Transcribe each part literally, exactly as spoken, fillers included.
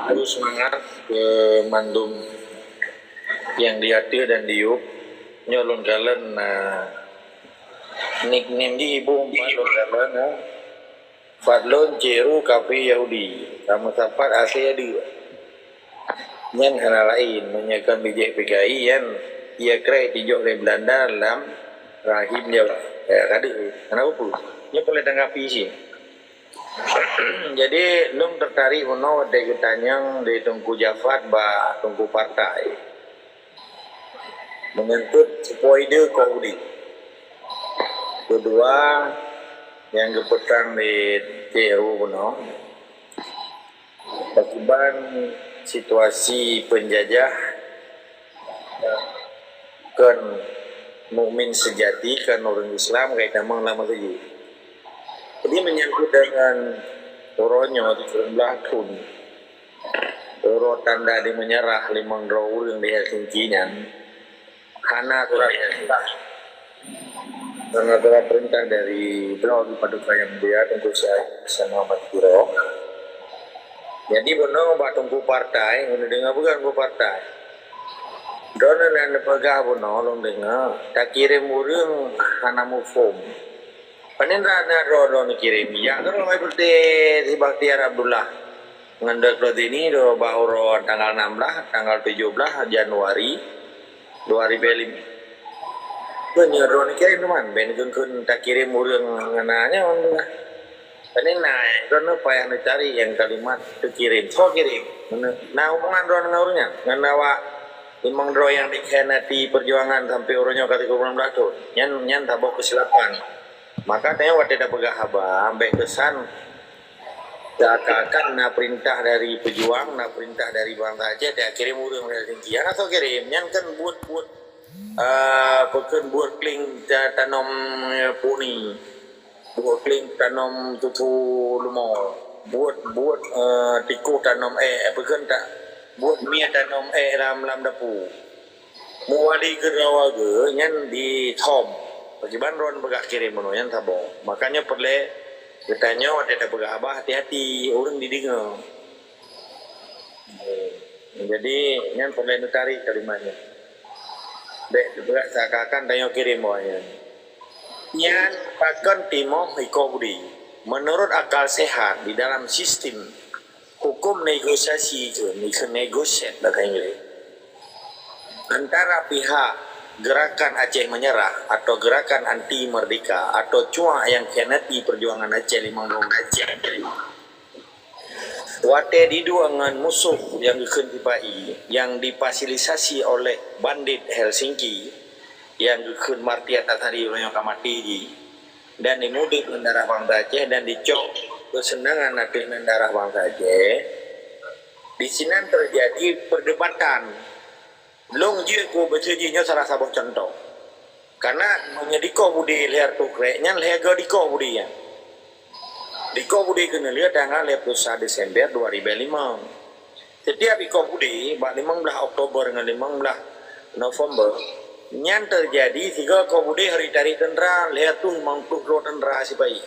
Aduh, semangat ke mandum yang di ateueh dan di yup. Nyoe lôn kalon, ah, nickname jih iboh empat lôn kalon, ah. Fadlon Ceru kafé Yahudi, sama sapat asai adeuk. Nyan hana laén, meunyoe kon bijéh P K I nyan, ia krek tijok lé Belanda lam rahim Jawa. Ya, kadeuh, hana peue. Nyoe peureulèe tanggapi cit. Jadi, lôn tertarik bunoe watèe geutanyong lé Teungku Jafat bak Teungku Partai. Menyangkut seupôt ide kok udi. Keudua, nyang geupeutang lé Cék Ru bunoe, pakriban situasi peunjajah kon mukmin seujati, kon ureueng Islam ka jitamong lam meuseujid. Jadi, menyangkut deungon uroe nyoe, sikureueng blaih thon, uroe tanda jimeunyeurah limong droe ureueng di Helsinki nyan, hana surat peurintah. Hana surat peurintah dari droe di Paduka Yang Mulia Teungku Syekh Hasan Muhammad Tiro. Jadi, bunoe bak Teungku Partai, bunoe deungoe peugah Teungku Partai. Droeneuh na neupeugah bunoe lôn deungoe, takirém ureueng hana muphom. Panen na droe-droe neukirém, jak keudroe Hai Puteh si Bakhtiar Abdullah ngon Dokto Zaini droe bak uroe tanggal enam belas, tanggal tujoh belas Januari dua ribu lima. Keu nyoe droe neukirém teuma, ben kheun-kheun takirém ureueng ngon na nyoe. Panen na, droeneuh payah neucari nyang kalimat teukirém. Soe kirém? Na hubungan droeneuh ngon ureueng nyan? Ngon awak limong droe nyang dikhianati perjuangan sampai uroe nyoe ka sikureueng blaih thon. Nyan, nyan saboh keusilapan. Maka tanyoe watèe tapeugah haba, bèk keusan seakan-akan na peurintah dari peujuang, na peurintah dari bansa Aceh, takirém ureueng dari Helsinki. Hana soe kirém, nyan kan buet-buet, eh, pakon buet kling ta-, tanom, eh, puni, buet kling tanom tutoe leumo, buet-buet, eh, tikoh tanom èk, pakon ta-, buet mie tanom èk lam, lam dapu. Meuwali keudroe geuh nyan di thom. Pakriban droeneuh peugah kirém bunoe nyan saboh. Makanya peureulèe geutanyoe watèe tapeugah haba hati-hati, ureueng dideungoe. Jadi, nyan peureulèe neutarek kalimat nyan. Bèk tapeugah seakan-akan tanyoe kirém awak nyan. Nyan pakon timoh ikoh budi. Menurut akal sehat, di dalam sistem hukum negosiasi itu, negosiasi bahasa Inggris, antara pihak gerakan Aceh Menyerah atau gerakan anti merdeka atau cuak yang khianati perjuangan Aceh limong droe Aceh. Watèe diduek ngon musoh nyang geukheun sipa-i, nyang difasilitasi oleh bandit Helsinki, nyang geukheun Martti Ahtisaari uroe nyoe ka maté jih, dan jimudép ngon darah bansa Aceh dan jicok keuseunangan ateueh ngon darah bansa Aceh, disinan teujadi perdebatan. Lôn jeuet keu beutôi jih nyoe salah saboh cuntoh. Karena meunyoe dikoh budi lhèe reutôh krek, nyan lhèe goe dikoh budi nyan. Dikoh budi keuneulheueh tanggal lhèe ploh sa Desember dua ribu lima. Setiap ikoh budi, bak limong blaih Oktober ngon limong blaih November, nyan teujadi sigoe koh budi harôh jitarek teuntra lhèe reutôh limong ploh droe teuntra sipa-i.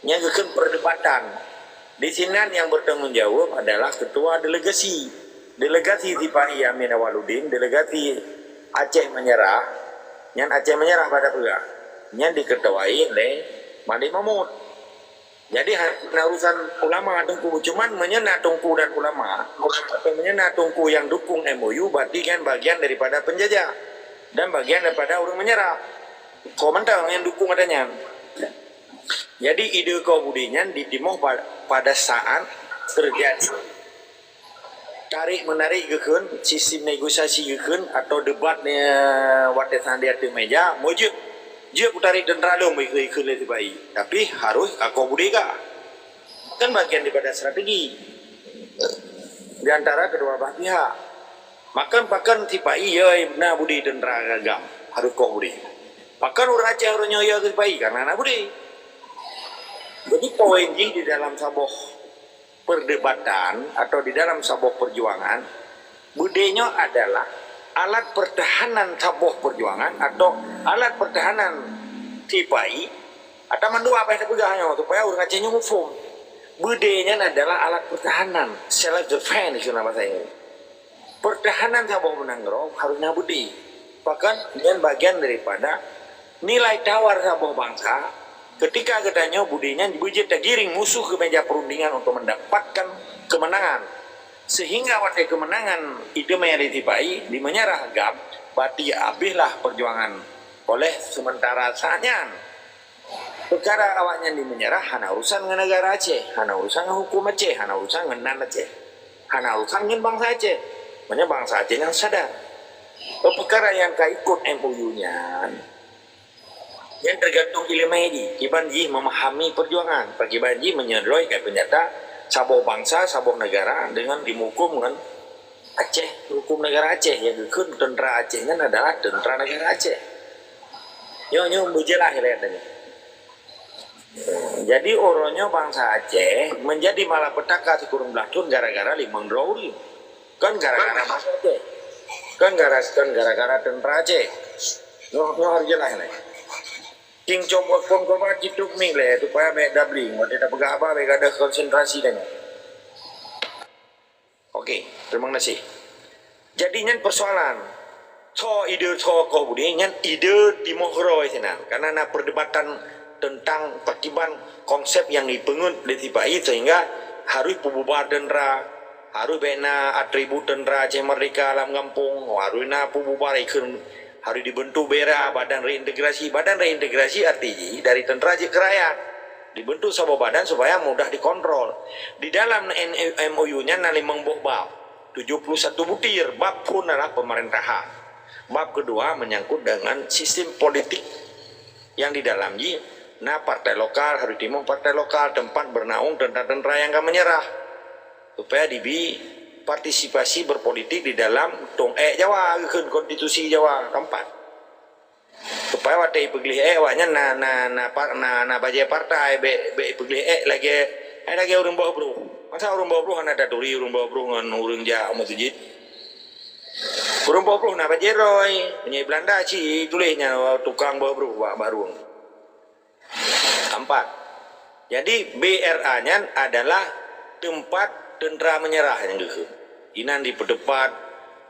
Nyang geukheun perdebatan. Disinan nyang bertanggung jawab adalah ketua delegasi. Delegasi sipa-i Amin Awaludin, delegasi Aceh Menyerah, nyan Aceh Menyerah pada peugah. Nyan diketuai lé Malik Mahmud. Jadi, ha-, na urusan ulama Teungku, cuman meunyoe na Teungku dan ulama, atau meunyoe na Teungku nyang dukung M O U, berarti kan bagian daripada penjajah dan bagian daripada ureueng menyerah. Koh mantong nyang dukung ata nyan. Jadi, ide koh budi nyan ditimoh pa-, pada saat terjadi tarik menarik geukheun, sistem negosiasi geukheun, atau debat, eh, watèe saat di ateueh meja, meujeuet, jeuet kutarik teuntra lôn, ikheun, ikheun lé sipa-i. Tapi harôh ka koh budi ka. Kan bagian daripada strategi di antara kedua belah pihak. Pakon, pakon sipa-i, ya, na budi teuntra GAM, harôh koh budi. Pakon ureueng Aceh uroe nyoe ya keu sipa-i, karena na budi. Jadi, poin jih di dalam saboh perdebatan atau di dalam saboh perjuangan, budi nyoe adalah alat pertahanan saboh perjuangan atau alat pertahanan sipa-i, atau mandua apa nyang tapeugah nyoe, supaya ureueng Aceh nyoe muphom. Beudé nyan adalah alat pertahanan, self defense keu na bahasa Inggris. Pertahanan saboh nanggroe harus na beudé. Bahkan nyan bagian daripada nilai tawar saboh bansa. Ketika geutanyoe beudé nyan beujeuet tagiring musuh ke meja perundingan untuk mendapatkan kemenangan. Sehingga watée kemenangan itu menyerah, dimenyerah GAM, berarti habislah perjuangan oleh sementara saat nyan. Peukara awaknyan di meunyeurah hana urusan ngon negara Aceh, hana urusan ngon huköm Aceh, hana urusan ngon nan Aceh, hana urusan ngon bansa Aceh. Maknanya bansa Aceh nyang sadar. Peukara nyang ka ikot M O U nyan, nyan teugantung ileumèe jih, kiban jih memahami peujuangan, pakiban jih meunyoe droe ka peunyata saboh bansa, saboh negara deungon jimuhuköm ngon Aceh, huköm negara Aceh, nyang geukheun teuntra Aceh nyan adalah teuntra negara Aceh. Nyoe, nyoe beujeulaih lé tadi. Jadi, uroe nyoe bansa Aceh menjadi malapetaka sikureueng blaih thon gara-gara limong droe ureueng. Kon gara-gara bansa Aceh. Kon gara-, kon gara-gara teuntra Aceh. Nyoe, nyoe harus jeulaih lé. King com kon korban cituk mik lé, supaya bèk dabling, watèe tapeugah haba bèk gadôh konsentrasi tanyoe. Oke, terima kasih. Jadi, nyan persoalan. Soe ide soe koh budi, nyan ide timoh uroe sinan. Karena na perdebatan tentang pakiban konsep nyang jipeungeut lé sipa-i sehingga harus peububar teuntra, harus bèk na atribut teuntra Aceh Merdeka lam gampông, harus na peububar ikheun, harus dibentuk BRA, Badan Reintegrasi. Badan Reintegrasi arti jih dari teuntra jeuet keu rakyat. Dibentuk saboh badan supaya mudah dikontrol. Di dalam N-, M O U nyan na limong boh bab, tujuh puluh satu butir. Bab phôn adalah pemerintahan. Bab kedua menyangkut dengan sistem politik yang di dalam jih na partai lokal, harus timoh partai lokal, tempat bernaung tentara-tentara yang akan menyerah. Supaya dibi partisipasi berpolitik di dalam tong èk Jawa, geukheun konstitusi Jawa keempat. Supaya watèe ipeugleh èk, awaknyan na, na, na par-, na, na bajèe partai, bèk, bèk ipeugleh èk lagèe, hai lagèe ureueng boh broh. Masa ureueng boh broh hana taturi ureueng boh broh ngon ureueng jak u meuseujid? Ureueng boh broh na bajèe roi, meunyoe Belanda cit tuléh nyan tukang boh broh bak, bak rueng. Keempat. Jadi, BRA nyan adalah teumpat teuntra meunyeurah nyang geukheun. Inan dipeutupat,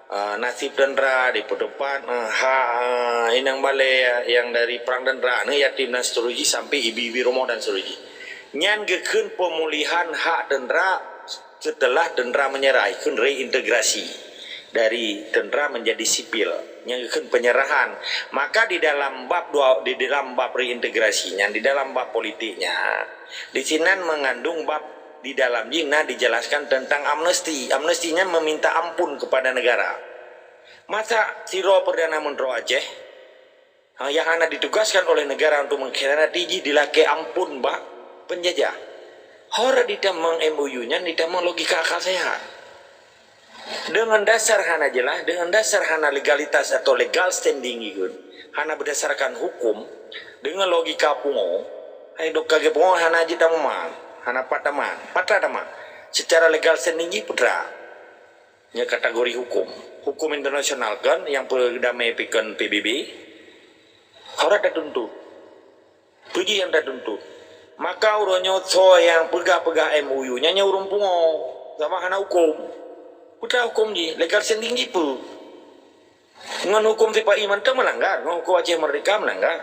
eh, nasib teuntra, dipeutupat, eh, hak, eh, inong balèe nyang dari prang teuntra, aneuk yatim dan seterusnya, sampai ibi-ibi rumoh dan seterusnya. Nyan geukheun peumulihan hak teuntra setelah teuntra meunyeurah, ikheun reintegrasi dari teuntra menjadi sipil, nyang geukheun penyerahan. Maka di dalam bab dua, di dalam bab reintegrasi nyan, di dalam bab politik nyan, di sinan mengandung bab di dalam jih na dijelaskan tentang amnesti. Amnesti nyan meminta ampun kepada negara. Masa sidroe Perdana Menteri Aceh Ha, nyang hana ditugaskan oleh negara untuk mengkhianati jih dilakèe ampun bak penjajah. Hora ditamong M O U nyan ditamong logika akal sehat. Dengan dasar hana jelas, dengan dasar hana legalitas atau legal standing ikheun, hana berdasarkan hukum, dengan logika pungo, hai dok kagèe pungo hana jitamong, hana pat tamong, patra tamong. Secara legal standing jih peue treuk. Nyan kategori hukum. Hukum internasional kan nyang peudamé pih kon P B B. Hana tatuntut. Peue jih nyang tatuntut? Maka uroe nyoe soe nyang peugah-peugah M O U nyan, nyan ureueng pungo. Sabab hana hukum. Peue treuk hukum jih? Legal standing jih peue? Ngon hukum sipa-i mantong melanggar, ngon hukum Aceh Merdeka melanggar.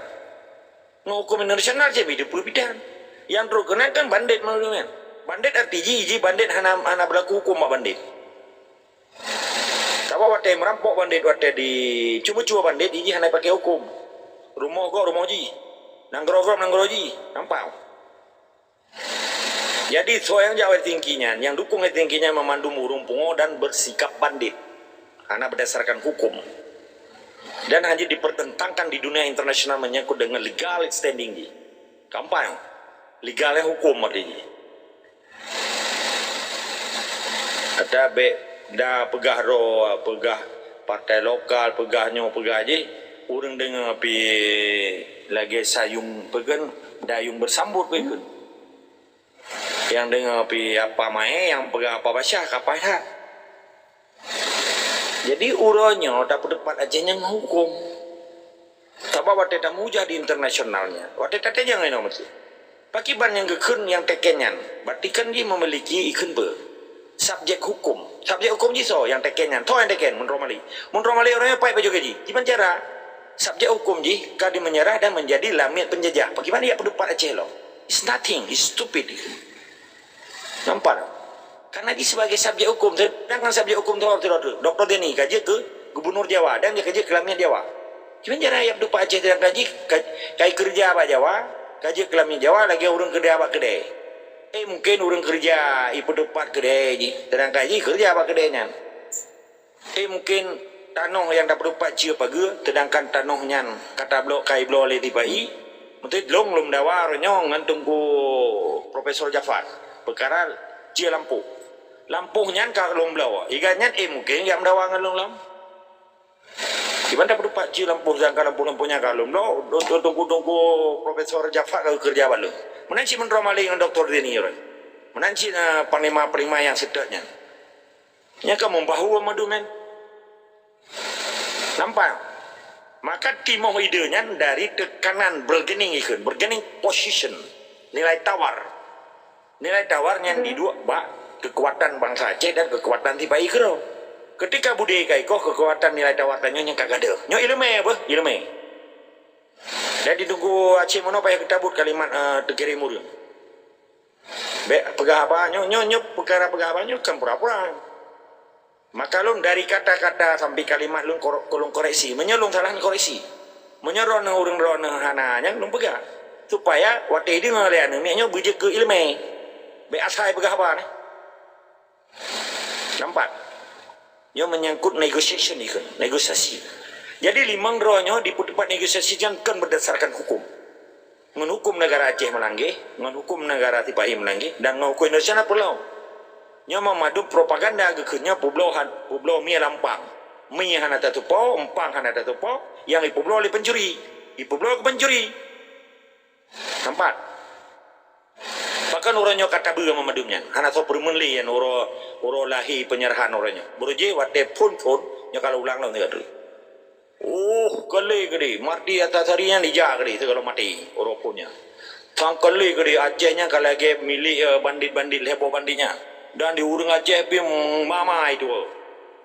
Ngon hukum internasional cit bideu peue bidan. Nyang trok keunan kan bandit meunurot nyan. Bandit arti jih, jih bandit hana, hana berlaku hukum bak bandit. Sabab watèe merampok bandit, watèe dicue-cue bandit, jih hana pakai hukum. Rumoh gob rumoh jih. Nanggroe gob nanggroe jih. Nampak? Jadi, soe nyang jak Helsinki nyan, nyang dukung Helsinki nyan memandum ureueng pungo dan bersikap bandit. Hana berdasarkan hukum. Dan hanya dipertentangkan di dunia internasional menyangkut dengan legal standing jih. Gampang. Legal nyan hukum arti jih. Ata bèk da peugah droe, peugah partai lokal, peugah nyoe, peugah jih, ureueng deungö pih lagèe sayung peugah, dayung bersambut peugah. Nyang deungö pih apa maé, nyang peugah apa basah, ka paih that. Jadi, uroe nyoe tapeuteupat Aceh nyan huköm. Sabab watèe tameujah di internasional nyan, watèe tatanyong inoe meusti. Pakriban nyang geukheun nyang teken nyan? Berarti kan jih memiliki ikheun beu. Subjek hukum. Subjek hukum jih soe nyang teken nyan? Soe nyang teken? Munroe Malik. Munroe Malik uroe nyoe paih pajoh gaji. Kiban cara? Subjek hukum jih ka dimenyerah dan menjadi lamiet penjajah. Pakriban jak peudeupat Aceh lom? It's nothing. It's stupid. Nampak? Karena jih sebagai subjek hukum, sedangkan subjek hukum tu, tu, tu, Doktor Zaini ka jeuet keu gubernur Jawa dan dia ka jeuet keu lamiet Jawa. Kiban cara jak peudeupat Aceh sedangkan jih ka, ka keureuja bak Jawa, ka jeuet keu lamiet Jawa lagèe ureueng keureuja bak keudè. Eh, mungkin ureueng keureuja ipeudeupat keudè jih, sedangkan jih keureuja bak keudè nyan. Eh, mungkin tanoh nyang tapeudeupat cie pageue, sedangkan tanoh nyan ka tablok, ka ibloe lé sipa-i. Meuteudong lôn dawa uroe nyoe ngon Teungku Profesor Jafar, peukara cie lampôh. Lampôh nyan ka lôn bloe. Iga nyan, eh, mungkin jak meudawa ngon lôn lom. Kiban tapeudeupat cie lampôh, sedangkan lampôh-lampôh nyan ka lôn bloe, Teungku-teungku Profesor Jafar ka keureuja bak lôn. Meunan cit Munroe Malik ngon Doktor Zaini uroe nyoe. Meunan cit, eh, panglima-panglima nyang seutôt nyan. Nyan ka meubahu mandum nyan. Nampak? Maka timoh ide nyan dari tekanan bargaining ikheun, bargaining position, nilai tawar. Nilai tawar nyan diduek bak keukuatan bansa Aceh dan keukuatan sipa-i keudroe. Ketika budaya ka ikoh, keukuatan nilai tawar tanyoe nyan ka gadôh. Nyoe ileumèe beuh, ileumèe. Dan di Teungku Aceh meunoe payah geutabot kalimat, eh, teukirém ureueng. Bèk peugah haba nyoe, nyoe, nyoe peukara peugah haba nyoe kan pura-pura. Maka lôn dari kata-kata sampai kalimat lôn kor-, lôn koreksi. Meunyoe lôn salah, lôn koreksi. Meunyoe droeneuh ureueng droeneuh hana, nyan lôn peugah. Supaya watèe deungö lé aneuk miet nyoe beujeuet keu ileumèe. Bèk asai peugah haba nyoe. Nampak? Nyoe menyangkut negotiation ikheun, negosiasi. Jadi limong droe nyoe dipeuteupat negosiasi nyan kon berdasarkan hukum. Ngon huköm neugara Aceh meulangge, ngon huköm neugara sipa-i meulangge, dan ngon huköm Indonesia na peulom. Nyoe mandum propaganda geukheun nyoe peubloe han-, peubloe mie lam pang. Mie hana tatupo, empang hana tatupo, nyang ipeubloe lé pencuri. Ipeubloe keu pencuri. Nampak? Pakon uroe nyoe ka tabeue mandum nyan? Hana soe peureumeun lé nyan uroe, uroe lahé penyerahan uroe nyoe. Beurujeh watèe phon-phon, nyoe ka lôn ulang lom sigoe teuk. Oh, keu lé keudéh, Marty Antasari nyan ija keudéh sigohlom maté uroe phon nyan. Sang keu lé keudéh Aceh nyan ka lagèe milék, eh, bandit-bandit, lhèe boh bandit nyan. Dan di ureueng Aceh pih mamai tuwoe.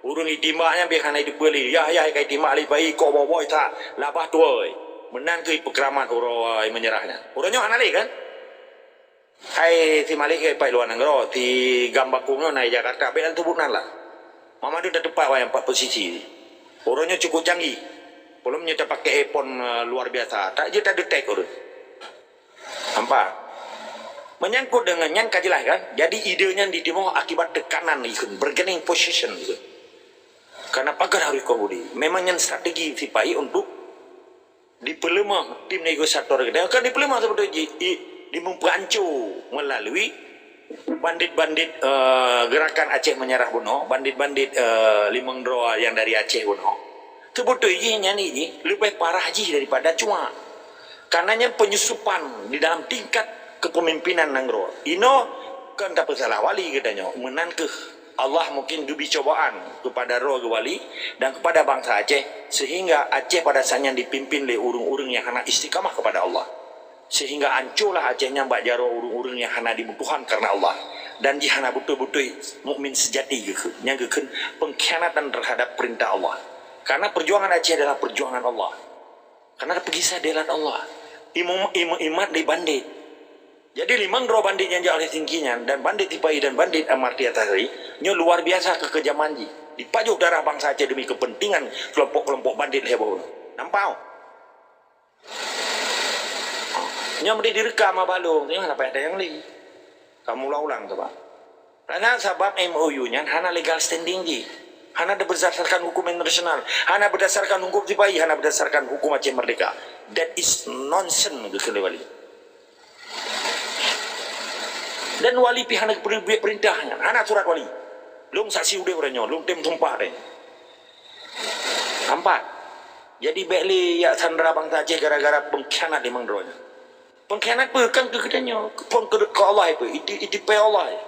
Ureueng itimbak nyan pih hana iteupeue lé. Yah, yah ka itimbak lé, pai kok boh-boh that labah tuwoe. Meunan keuh peukeuramat uroe menyerah nyan. Uroe nyoe hana lé kan? Hai si Malik ka ipai luwa nanggroe, si Gam Bakong nyoe na i Jakarta, bèk lôn seubut nan lah. Mandum tateupat awak nyan pat posisi. Uroe nyoe cukup canggih. Peulom nyoe tapakè iPhone, eh, luar biasa. Tak jeuet tadetek ureueng. Nampak? Menyangkut dengan nyan ka jelas kan? Jadi ide nyan ditimoh akibat tekanan ikheun, bargaining position ikheun. Karena pagar harus kau budi. Memang nyan strategi sipai untuk dipeuleumah tim negosiator geutanyoe, kan dipeuleumah sabeutoi jih, i-, dimeupancô meulalu bandit-bandit, eh, Gerakan Aceh Menyerah bunoe, bandit-bandit, eh, limong droe nyang dari Aceh bunoe. Sabeutoi jih nyan jih leubeh parah jih daripada cuma. Karena nyan penyusupan di dalam tingkat kepemimpinan nanggroe. Inoe kon tapeusalah wali geutanyoe, meunan keuh Allah mungkin geubri cobaan kepada droe geuh wali dan kepada bansa Aceh, sehingga Aceh pada saat nyan dipimpin lé ureueng-ureueng nyang hana istiqamah kepada Allah. Sehingga ancolah Aceh nyan bak jaroe ureueng-ureueng nyang hana dimeutuhan karena Allah dan jih hana beutôi-beutôi mukmin sejati geukheun, nyang geukheun pengkhianatan terhadap perintah Allah. Karena perjuangan Aceh adalah perjuangan Allah. Karena peugisa jalan Allah. Imu-, imu-, imat di bandit. Jadi limong droe bandit nyang jak lé Singki nyan dan bandit sipai dan bandit Amartya Sari nyoe luar biasa keu keujaman jih. Dipajoh darah bansa Aceh demi kepentingan kelompok-kelompok bandit heboh. Nampak? Nyoe meudeh direkam haba lôn, nyoe hana payah tanyong lé. Kamu ulang-ulang coba. Karena sabab M O U nyan hana legal standing jih. Hana berdasarkan hukum internasional, hana berdasarkan hukum sipai, hana berdasarkan hukum Aceh Merdeka. That is nonsense, geukheun lé wali. Dan wali pih hana geupeubuet perintah nyan, hana surat wali. Lôn saksi udeb uroe nyoe, lôn tem sumpah deh. Nampak? Jadi bèk lé jak sandra bansa Aceh gara-gara pengkhianat limong droe nyan. Pengkhianat peue? Kan keu geutanyoe, keu, keu Allah peue? Iti-, itipèe Allah.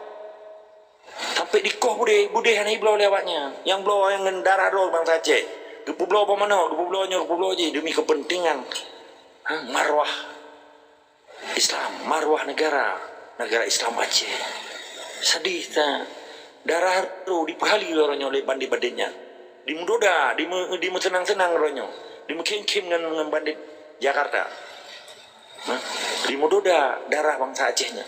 Sampai dikoh budeh, budeh hana ibloe lé awak nyan. Nyang bloe nyang ngon darah droe bansa Aceh. Geupeubloe bak manoe, geupeubloe nyoe, geupeubloe jih demi kepentingan, ha, marwah. Islam, marwah negara, negara Islam Aceh. Sedih that, darah roh dipeuhali uroe nyoe lé bandit-bandit nyan. Dimeudoda, dime-, dimeuseunang-seunang uroe nyoe. Dimeukhém-khém ngon, ngon bandit Jakarta. Nah, dimeudoda darah bansa Aceh nyan.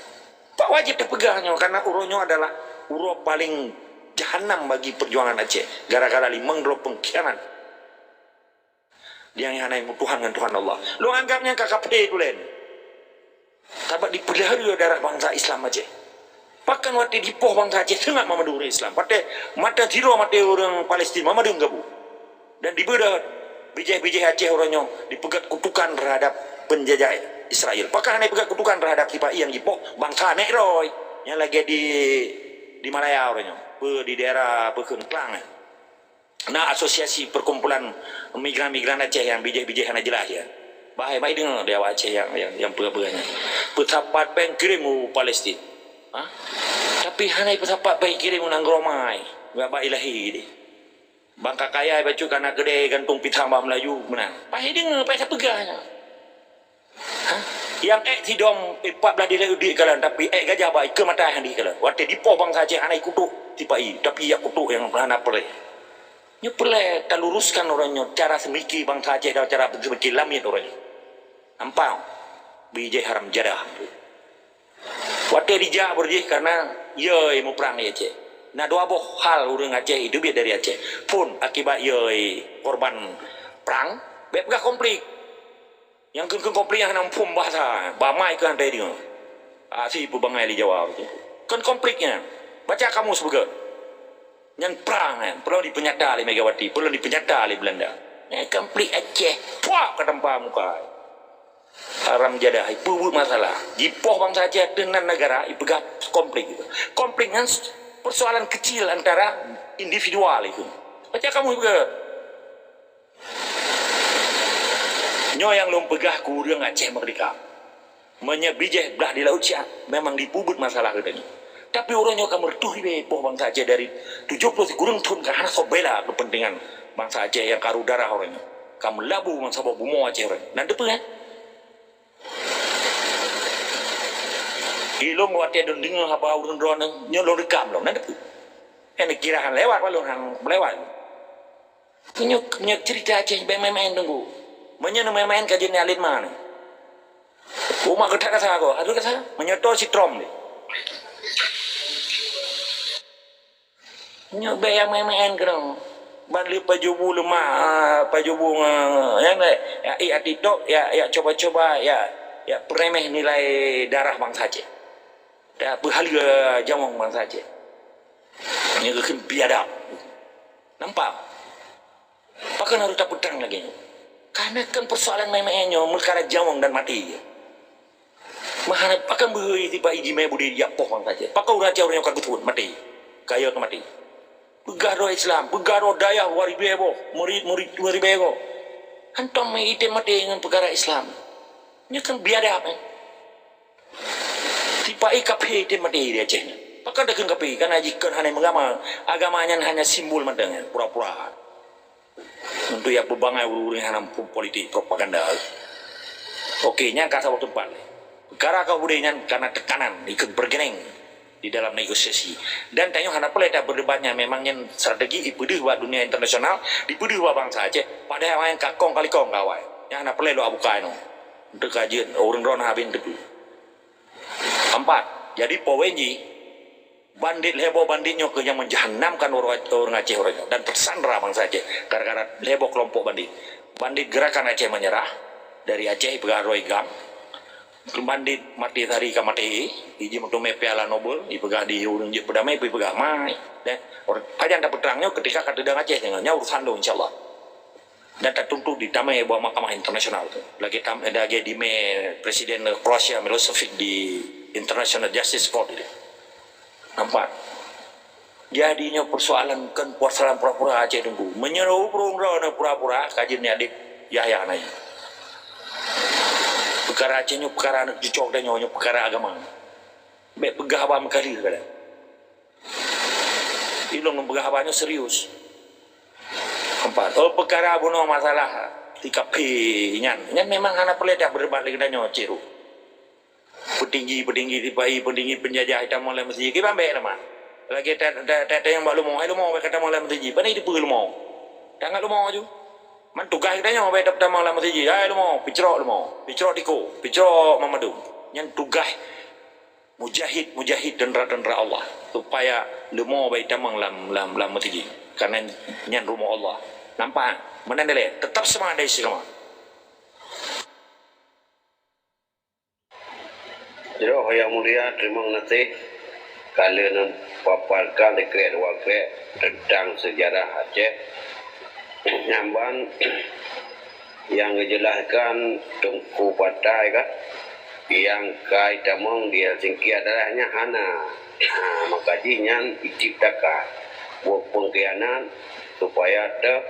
Pak wajéb tapeugah nyoe, karena uroe nyoe adalah uroe paleng jahanam bagi peujuangan Aceh. Gara-gara limong droe peungkhianat. Nyang hana meutuhan ngon Tuhan Allah. Lôn anggab nyan ka kafé tulen. Sabab dipeuleuhara darah bansa Islam Aceh. Pakon watée dipoh bansa Aceh seungat mamadu ureuëng Islam. Watée mata sidroe maté ureuëng Palestina mamadu gabung. Dan dibeudoh bijéh-bijéh Aceh uroe nyoe dipeugét kutukan terhadap penjajah Israel. Pakon hana dipeugét kutukan terhadap sipa-i nyang jipoh bansa Negroe nyang lagée di, di Malaya uroe nyoe. Peue di daerah peue kheun Klang, eh. Na asosiasi perkumpulan migran-migran Aceh nyang bijéh-bijéh hana jeulaih, ya. Bahai, bahai deungoe di awak Aceh nyang, nyang, nyang peue-peue nyan. Peusapat péng kirém u Palestina. Ha? Tapi hana peusapat péng kirém u nanggroe mai. Bak, bak Ilahi deh. Bangka kaya bacut kana keudè gantung pisang bak Meulayu meunan. Bahai deungoe, bahai tapeugah nyan. Ha? Nyang ék sidom, eh, pat blaih dilèe udép kalon, tapi ék gajah bak ikeue mata hana dikalon. Watée dipoh bansa Aceh hana ikutok sipa-i, tapi jak kutok nyang hana peureulèe. Nyoe peureulèe taluruskan uroe nyoe cara seumiki bansa Aceh dan cara seumiki lamiet uroe nyoe. Nampak? Bijéh haram jadah. Watée dijak beurjih karena yö muprang di Aceh. Na dua boh hal ureuëng Aceh teubiet dari Aceh. Phon akibat yö korban prang, bék peugah konflik. Nyang kheun-kheun konflik nyang hana muphom bahasa, bamai keu hantai deungoe. Aksi peubangai lé Jawa tu. Kon konflik nyan. Baca kamus beugét. Nyan prang nyan, peulom dipeunyata lé Megawati, peulom dipeunyata lé Belanda. Nyan konflik Aceh, puak ka tampa muka. Haram jadah, ipeubuet masalah. Jipoh bansa Aceh ateueh nan negara, ipeugah konflik. Konflik nyan persoalan kecil antara individual itu. Baca kamus beugét. Nyoe nyang lôn peugah keu ureuëng Aceh Merdeka. Meunyoe bijéh blaih di laôt siat, memang jipeubuet masalah geutanyoe. Tapi uroe nyoe ka meureutôh ribée poh bansa Aceh dari tujoh ploh sikureueng thon ka hana soe bela keupeuntengan bansa Aceh nyang karu darah uroe nyoe. Ka meulabu bansaboh bumoe Aceh uroe nyoe. Nan teupeue, eh? Ilôn watée lôn deungoe haba ureuëng droeneuh, nyoe lôn reukam lom, nan teupeue. Hana kira han lewat, walon han lewat. Nyoe, nyoe cerita Aceh bék main-main teungku. Meunyoe neumain-main ka jeuet nyan lét ma nyoe. Umat geutak kasa ko, harus kasa. Meunyoe to sitrom deh. Nyoe bék nyang main-main keudroe. Ban lé pajobu leumah, ah, pajobu ngon nyang laén. Ya, ya TikTok, ya, ya coba-coba, ya, ya peuremeh nilai darah bansa Aceh. Ya peuhaleue jamong bansa Aceh. Nyoe geukheun biadab. Nampak? Pakon harôh tapeutrang lagée nyoe? Karena kan persoalan main-main nyoe meukara jamong dan maté. Meuhana pakon beuhôi tiba iji mé budé jak poh bansa Aceh. Pakon ureuëng Aceh ureuëng nyoe ka geutuwon maté. Kaya ka maté. Peugah droe Islam, peugah droe dayah waribée boh, murit-murit waribée boh. Hantom item maté ngon peukara Islam. Nyoe kan biadab, eh. Tipa-i kafé item maté di Aceh nyoe. Pakon takheun kafé, kana jikheun hana meugama. Agama nyan hanya simbol mantong nyan, pura-pura. Untuk ya peubangai ureuëng-ureuëng hana muphom politik propaganda. Oke, nyan ka saboh teumpat. Peukara ka budaya nyan kana tekanan ikut bergeneng di dalam negosiasi. Dan tanyoe hana peureulée taberdebat nyan, memang nyan strategi ipeudeuh bak dunia internasional, dipeudeuh bak bansa Aceh. Padahai awai nyan ka kong kali kong ka awai. Nyan hana peureulée lôn buka inoe. Untuk kajeut ureuëng droe habéh teupeu. Empat, jadi poin jih, bandit lhée boh bandit nyoe keuh nyang menjahanamkan ureuëng, ureuëng Aceh uroe nyoe dan tersandra bansa Aceh gara-gara lhée boh kelompok bandit. Bandit Gerakan Aceh Menyerah dari Aceh ipeugah droe GAM. Bandit Maté Sari ka maté, iji meuteumé Piala Nobel, ipeugah di ureuëng jeuet peudamé, ipeugah mai. Deh, ureuëng pajan tapeutrang nyoe ketika ka teudong Aceh nyoe, nyoe urusan lôn insya Allah. Dan tatuntut ditamé bak mahkamah internasional tu. Lagée tam, lagée dimé Presiden Kroasia Milosevic di International Justice Court itu. Nampak? Jadi nyoe persoalan kan persoalan pura-pura Aceh teungku. Meunyoe ureuëng droe pura-pura ka jeuet nyan dek Yahya nyan. Peukara Aceh nyoe peukara aneuk cucok dan nyoe, nyoe peukara agama. Bék peugah haba meukalir kadang. Ilong lôn peugah haba nyoe serius. Empat. Oh, peukara bunoe masalah tika phi nyan. Nyan memang hana peureulée dah berdebat lagi dan nyoe ciru. Peutinggi-peutinggi sipa-i, peutinggi peunjajah itamong lam meuseujid. Kiban bèk teuma. Lagèe ta-, ta-, ta-, tanyong bak leumo, "Hai leumo, bèk katamong lam meuseujid." Pane jiteupeue leumo? Tangat leumo aju. Man tugaih geutanyoe bèk tatamong lam meuseujid. "Hai leumo, peucrok leumo, peucrok tiko, peucrok mamandum." Nyan tugaih mujahid-mujahid, teuntara-teuntara Allah, supaya leumo bèk itamong lam, lam, lam meuseujid. Karena nyan rumoh Allah. Nampak? Meunan dilèe, teutap seumangat dari istiqamah. Jroh nyang mulia, teurimong gaséh ka lheueh neupaparkan sikrek dua krek teuntang seujarah Aceh. Nyan ban nyang geujelaskan Teungku Patai ka, nyang ka itamong di Helsinki adalah nyan hana. Ha, maka jih nyan iciptakan buet peungkhianat supaya teuh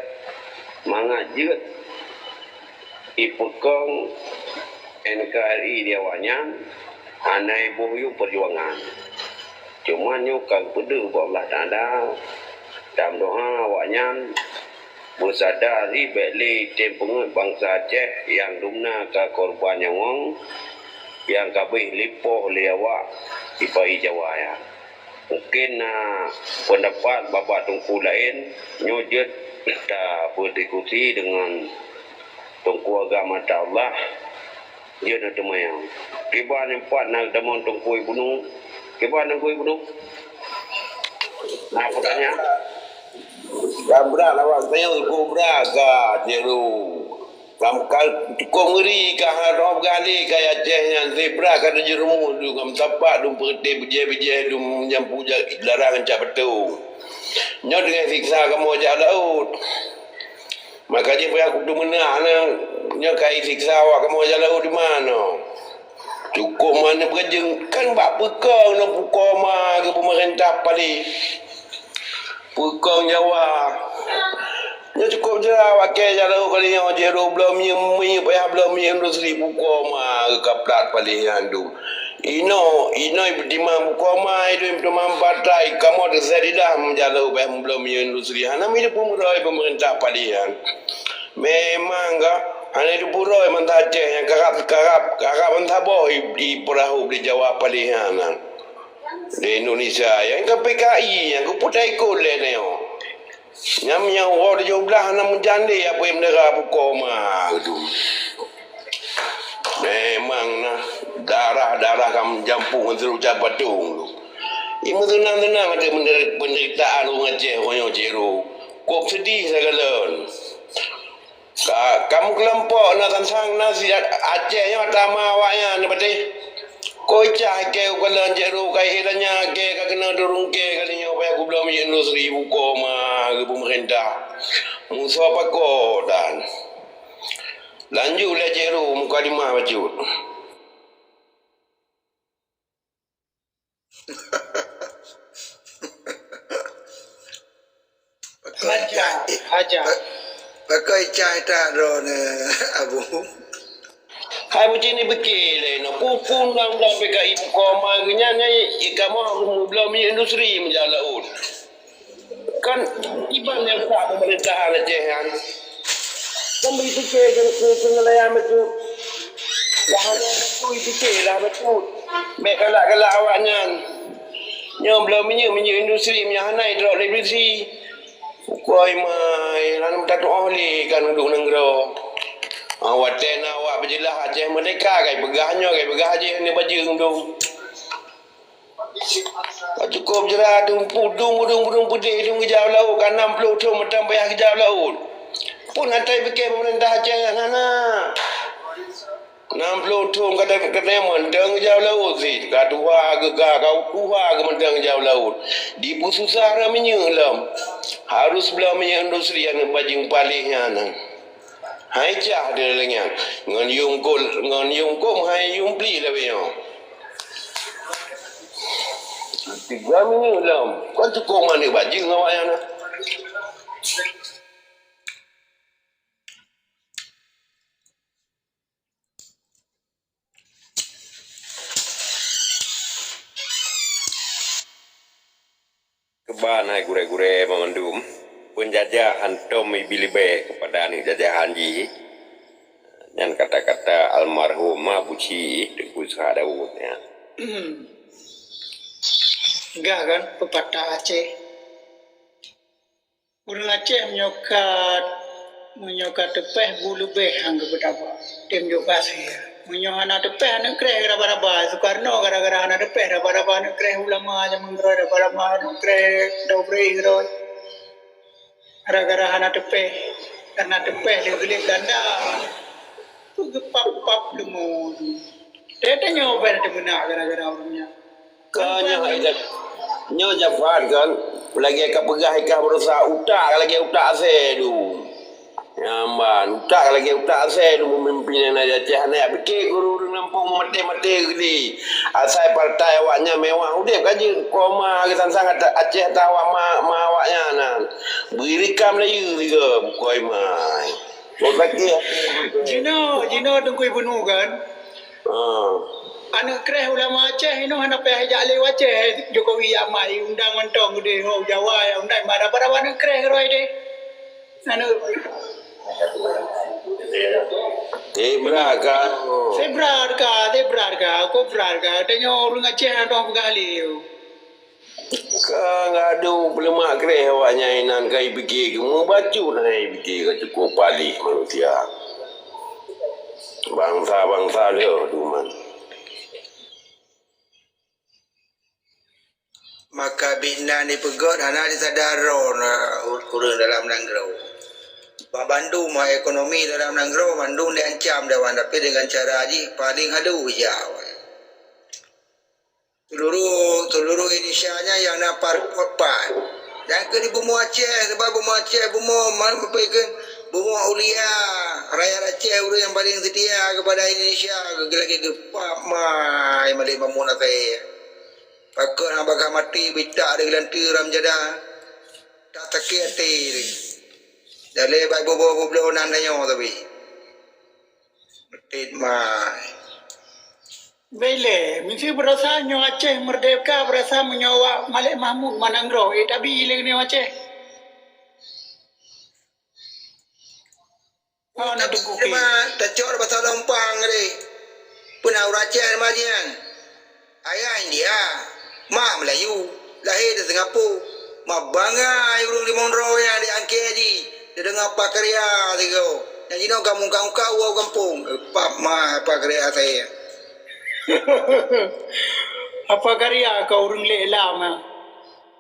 mangat jeuet ipeukong N K R I di awaknyan hana iboh yum peujuangan. Cuma nyoe ka geupeudeuh bak Allah Taala, tameudoa awaknyan beusada jih bèk lé tem peungeuet bansa Aceh nyang dumna ka korban nyawöng nyang ka abéh lipoh lé awak sipa-i Jawa nyan. Mungken na peundapat babah teungku laén, nyoe jeuet tapeudiskusi deungon Teungku Agam Atta Allah, jeuet na teumanyong. Kiban nyang pat na tamong Teungku Ibnu? Kiban Teungku Ibnu? Na peutanyaan? Ka brat awak geutanyoe, ka brat ka, Cero. Kam ka cukôp ngeuri ka, ha, droe geuh lé ka Aceh nyan, zebra ka teujeureumu dum, kam sapat dum peureuté beujèh-beujèh dum, nyang puja larang cak beutông. Nyoe teungoh siksa kamoe jak laôt. Maka jih payah kuteumeunak na, nyoe ka isiksa awak kamoe jak laôt di manoe. Cukôp manöb gajeueng, kan bak peukong na pukoe ma geuh peumeurintah paléh. Peukong Jawa. Nyoe cukôp jra wakée jak laôt kali nyoe, jeuet bloe minyeuk, minyeuk payah bloe minyeuk industri pukoe ma geuh ka plat paléh nyan dum. Inoe, inoe ipeutimang pukoe ma, inoe ipeutimang patai, kamoe teuseuet lidah meujak laôt bak bloe minyeuk industri. Hana meuteupeu meurôi peumeurintah paléh nyan. Memang ka, hana teupeu meurôi bansa Aceh nyang karab, karab, karab bansaboh i, i peurahôb di Jawa paléh nyan. Di Indonesia, nyang ka P K I, nyang keupeue taikot lé nyoe. Nyang, nyang uroe tujoh blaih hana meujan lé apui meudara pukoe ma geuh. Memang na darah-darah ka meujampu ngon seurucab batong tu. Imeuseunang-seunang ateueh penderi-, penderitaan ureuëng Aceh uroe nyoe, Cero. Kok seudeh sagoe lôn. Ka, kamoe keulompok na tantang na si Aceh nyoe tama awaknyan na patéh. Koi cah kée ukalon Cero ka ihé tanya kée ka keunoe turun kée ka linyoe payah gubloe minyeuk industri pukoe ma geuh peumeurintah. Musoh pakoe dan. Lanjut lé Cero mukadimah bacut. Haja, haja. Pakoi cai tak droeneuh, Abu? Hai buci ni pike lé no. Peue undang-undang P K I pukoe ma geuh nyan, nyan, i kamoe meubloe minyeuk industri meujak laôt. Kan iban nyang rusak pemerintahan Aceh nyan. Kan bri pike ke, ke, ke nelayan bacut. Dah hana bacut pike dah bacut. Mek galak-galak awaknyan. Nyoe bloe minyeuk, minyeuk industri, minyeuk hana idrop lé industri. Pukoi mai, lalu tatuoh lé kan uduk nanggroe. Ah, watée na awak beujeulaih Aceh Merdeka, kai peugah nyoe, kai peugah jih, ni bajeueng tu. Ka cukôp jra tu, pudung, pudung, pudung peudeh, dum geujak laôt, ka nam ploh thon mantong payah geujak laôt. Pun hana ipike peumeurintah Aceh nyan hana. Nam ploh thon ka, ka mantong geujak laôt cit, ka tuha geuh, ka, ka tuha geuh mantong geujak laôt. Dipeususah droe minyeuk lom. Harus bloe minyeuk industri aneuk bajeueng paléh nyan. Hai cah di lagée nyan. Ngon yum kol, ngon yum kol hai yum pli lagée nyoe. Tiga minyeuk lom. Kan cukôp manéh bajeueng awaknyan na. Keuban hai gurée-gurée banmandum, peunjajah hantom ibi leubeh keupada aneuk jajahan jih. Nyan kata-kata almarhum Abusyik Teungku Ishak Daud nyan. Gah kan pepatah Aceh. Ureuëng Aceh meunyoe ka, meunyoe ka teupéh bu leubeh han geupeutaba. Tem jok gaséh. Meunyoe hana teupéh aneuk kréh raba-raba. Sukarno gara-gara hana teupéh raba-raba aneuk kréh ulama jameun keudroe, raba-raba aneuk kréh Daud Breh keudroe. Gara-gara hana teupéh, karena teupéh lé geulék Belanda. Peugeup pap-pap leumô. Teutanyoe ban teumeunak gara-gara ureuëng nyan. Ka nyoe hai Jaf-, nyoe Jafar kan, lagée ka peugah ikah baroesa utak lagée utak asée du. Nyan ban, utak lagée utak asée du meumimpin nyang na di Aceh hana jak pike guru ureuëng lampôh maté-maté geude. Asai partai awaknyan mewah udeb ka jeuet, koma geusangsang ata-, Aceh atawa ma, ma awaknyan nan. Bui rikam Melayu sigoe bukoi mai. Kok sakét até. Jinoe, jinoe Teungku Ibnu kan? Ah. Aneuk kréh ulama Aceh inoe hana payah jak lé u Aceh, Jokowi jak mai undang mantong udeh ho Jawa ya undang bara-bara aneuk kréh roi deh. Aneuk Zebra ka. Zebra ka, zebra ka, kobra ka. Tanyoe ureuëng Aceh hana peugah lé. Ka ngadu peuleumak kréh awaknyan inan ka ipike keu meubacut hana ipike ka cukôp palih manusia. Bansa-bansa lheueh duman. Maka binan ipeugöt hana disadar droe na ureuëng dalam nanggroe. Bak bandum ekonomi dalam nanggroe mandum diancam dawan, tapi dengan cara jih paling halus ija. Seluruh, seluruh Indonesia nyan nyang na par-, pat. Dan keu di bumoe Aceh, sebab bumoe Aceh bumoe man-, bumoe ulia, rakyat Aceh ureuëng nyang paling setia kepada Indonesia, lagi geupap mai malée mamun asai. Pakon haba ka maté bita ada geulante ram jada. Tak sakét até deh. Dalé bai bobo-bobo nan tanyoe tapi. Meutit mai. Bele, misi berasa nyoe Aceh merdeka, berasa meunyoe wak Malik Mahmud manang droe, eh, tabi lé nyoe Aceh. Oh, na teuku ki. Tacok basa lompang deh. Peuna ureuëng Aceh majian. Ayah India, mak Melayu, lahé di Singapura. Mak bangai ureuëng limong droe nyang diangkée jih, dideungoe pakarya sigoe. Nyang jinoe ka muka-muka u gampông, pap ma pakarya saya. Apa karya ka ureuëng lé lam, ha?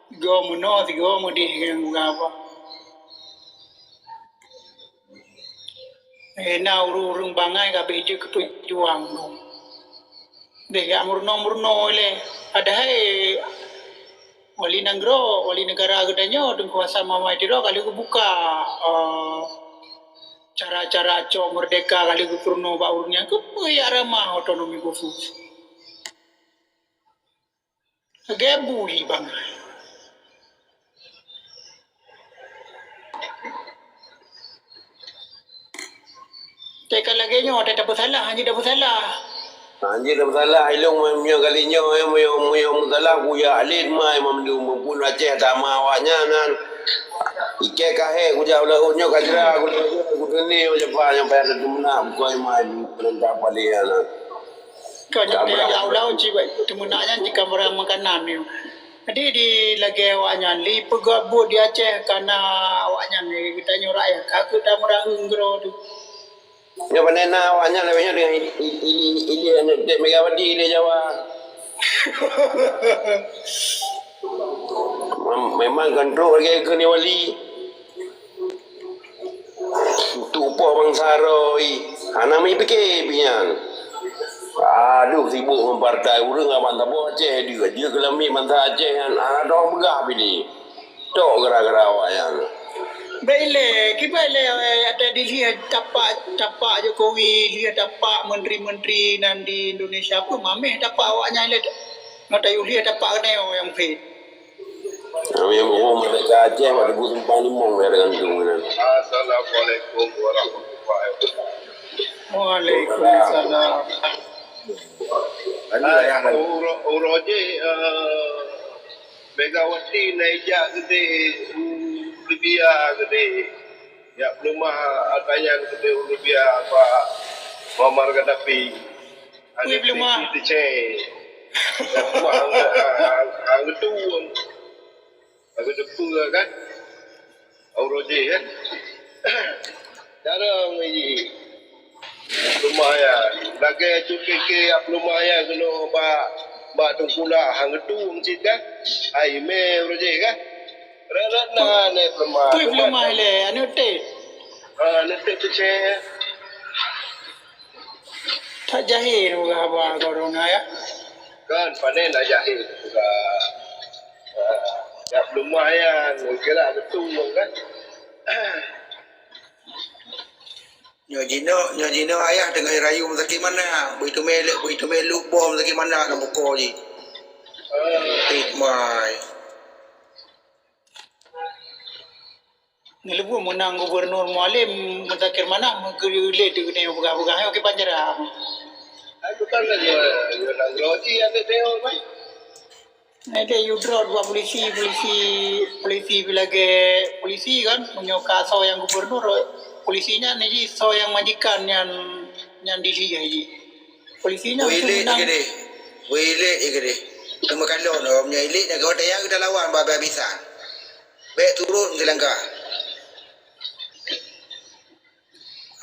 Sigoe meunoe, sigoe meudeh ngon apa? Eh, na ureuëng-ureuëng bangai ka abéh jeuet keu peujuang dong. Deh, jak meurunoe-meurunoe ilée. Padahai wali nanggroe, wali negara geutanyoe, Teungku Hasan Muhammad Tiro, ka lheueh geubuka, eh, cara-cara cok merdeka, ka lheueh geupeurunoe bak ureuëng nyan. Keupeue jak ramah otonomi khusus? Lagée bui bangai. Teuka lagée nyoe, teuka tapeusalah, hanjeuet tapeusalah. Hanjeuet tapeusalah, ilong meunyoe kali nyoe, meunyoe, meunyoe meusalah, kuyak lét mai mandum, muphom Aceh sama awaknyan nan. Ikée kahé kujak u laôt nyoe ka jra, kuteuné, kuteuné, nyang payah teumeuna, bukoi mai peurintah paleng nan. Ka nyoe teuh lau-lau cit, teumeunak nyan cit ka meurah makanan nyoe. Jadi di lagée awaknyan, li peugah buet di Aceh ka na awaknyan, geutanyoe rakyat ka keuh tameuraheueng keudroe teuh. Nyoe pane na awaknyan lagée nyoe deungon ili, ili, ili aneuk Dek Megawati di Jawa. Mem-, memang kan trok lagée keuneuk wali. Untuk poh bansa roh, hana meupiké pih nyan. Aduh, sibuk ngon partai ureuëng abang saboh Aceh, jeuet, jeuet keu lamiet bansa Aceh nyan, hana dong peugah pih lé. Tok gara-gara awaknyan. Bèk ilée, kiban ilée, eh, ata dilheueh tapak, tapak Jokowi, lheueh tapak menteri-menteri nan di Indonesia, peue mamèh tapak awaknyan ilée. Ngon tayue lheueh tapak keunoe nyang phét. Nyang boh merdeka Aceh, wak teupeu simpang limong ya dengan tu kan. Assalamualaikum warahmatullahi wabarakatuh. Waalaikumsalam. Tadi Ah, ayah kan. Uro-, uroe jih, eh, Megawati na ijak geude u Libya geude. Jak peuleumah ata nyan geude u Libya, Pak. Muammar Gaddafi. Ui, Aneuk peuleueh. Teucé. Wah, hang, hang, hang geutueng. Hang geutueng kan? Ureueng jih kan? Jarang lagi. Peuleumayan. Lagèe cut kèe-kèe peuleumayan keunoe bak, bak Teungku Lah, hang geutueng cit kan? Hai mè ureueng jih kan? Rot-rot na, na peuleumayan. Peue peuleumayan lé, aneuk tét. Ah, aneuk tét teucé. That jahé peugah haba corona, ya? Kan, pané na jahé peugah. Ah, ya, lumayan, kira beutôi kan. Nyoe jinoe, nyoe jinoe ayah teungoh rayu sakét manah, beuteumé lé, beuteumé lubong sakét manah lam bukon jih. Ah. Tit mai. Neuleubu meunang Gubernur Mualem, Muzakir Manaf, meugeuleuet keuneuk peugah-peugah, nyoe kiban cara. Ai, bukan lagèe nyoe, nyoe nanggroe jih, aneuk teuh, kan? Ada yue droe dua polisi, polisi, polisi lagèe polisi kan, meunyoe ka soe nyang gubernur, polisi nyan jih soe nyang majikan nyan, nyan D C jih. Polisi nyan Wih lé meunang. Gede. Wih lé gede. Teuma kalon, oh, meunyoe ilé nyan gawat dayah geuda lawan, bah, bah, bisa. Bèk turun keu langkah.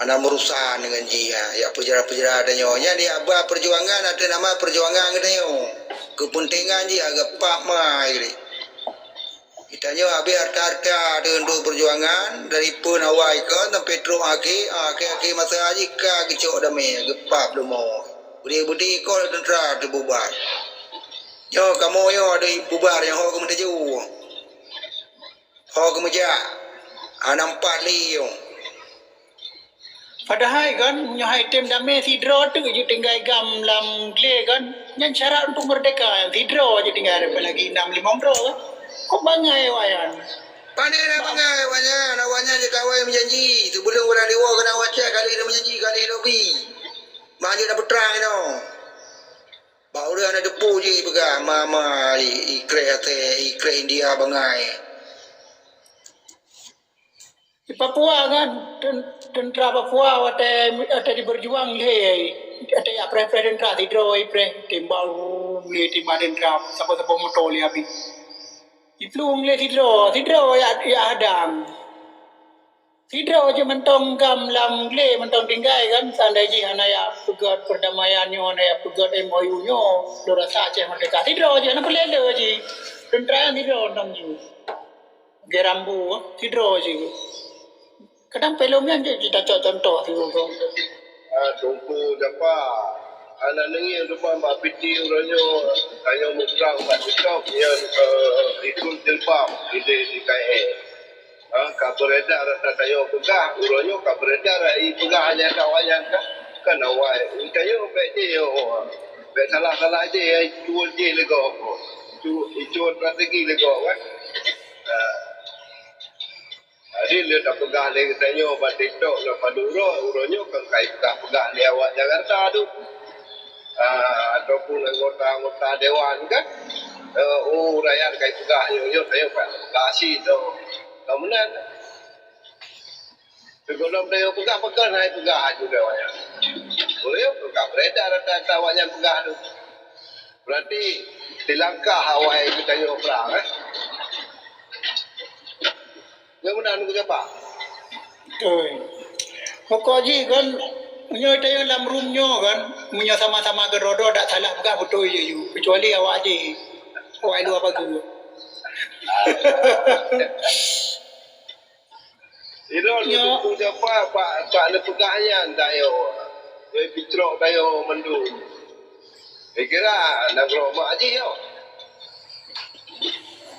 Hana meurusan deungon jih, ha. Ya peujara-peujara tanyoe. Nyan di aba perjuangan ateueh nama perjuangan geutanyoe. Keupeuntengan jih agak pap mai geude. Geutanyoe habéh harta-harta ateueh untuk perjuangan dari pun awai kon sampai trok akhé, akhé-akhé masa jih ka geucok damé, geupap lumoe. Beudé-beudé kon teuntara teububar. Nyoe kamoe nyoe ada bubar nyang ho keumeutaju. Ho keumeujak, hana meupat lé nyoe. Padahai kan, meunyoe hai tem damé sidroe teuk jeuet tinggai GAM lam glé kan, nyan syarat untuk merdeka, sidroe jeuet tinggai, apalagi nam limong droe kan. Kok bangai awaknyan? Pane na bangai awaknyan, awaknyan jeuet kawai meujanji, sebelum ureueng diwoe keunan WhatsApp kali na meujanji, kali lobi. Mangat na peutrang inoe. Bak ureueng hana teupeu jih peugah, ma, ma, i, i kreh até, i kreh India bangai. Di Papua kan, ten-, tentara Papua watèe, watèe jiberjuang lé, watèe jak preh-preh tentara, sidroe jipreh, tembak, lé tembak tentara, saboh-saboh moto lé habéh. Jiplueng lé sidroe, sidroe jak, jak hadang. Sidroe jih mantong GAM lam glé mantong tinggai kan, seandai jih hana jak peugöt perdamaian nyoe, hana jak peugöt M O U nyoe, lôn rasa Aceh merdeka. Sidroe jih, hana peureulèe lé jih. Tentara sidroe mantong jih. Gerambu, sidroe jih. Kadang filem nyan jih kita cok contoh sidroe. Ah, Teungku Jafar, hana neungieng teuma bak piti uroe nyoe, tanyoe muprang bak TikTok nyan, eh, ikut jilbab, idéh di K L. Ha, ka beredar ata tanyoe peugah, uroe nyoe ka beredar, ai peugah nyang ka awaknyan ka, kan awai. Tanyoe bèk jih, oh, bèk salah-salah jih, ai tuwon jih lé gob. Tu, itu strategi lé gob, kan. Ha. Jadi, lé tapeugah lé geutanyoe bak TikTok ngon padum uroe, uroe nyoe kan kai peugah-peugah lé awak Jakarta tu. Ah, ataupun anggota-anggota dewan kan. Eh, oh, rakyat kai peugah nyoe, nyoe, nyoe, peugah cit tu. Ka meunan. Sigohlom tanyoe peugah, pakon hai peugah aju lé awaknyan. Boleh peugah beredar ata-ata awaknyan peugah tu. Berarti dilangkah awai geutanyoe prang, eh. Nyoe meunan geucapa. Beutôi. Pokok jih kan, meunyoe tanyoe lam room nyoe kan, meunyoe sama-sama keudroe-droe dak salah peugah beutôi jih, kecuali awak jih, awak luwa pageue. Ilôn Nyoe. Teungku Jafar bak, bak neupeugah nyan tanyoe. Nyoe picrok tanyoe mandum. Saya kira nanggroe mak jih nyoe.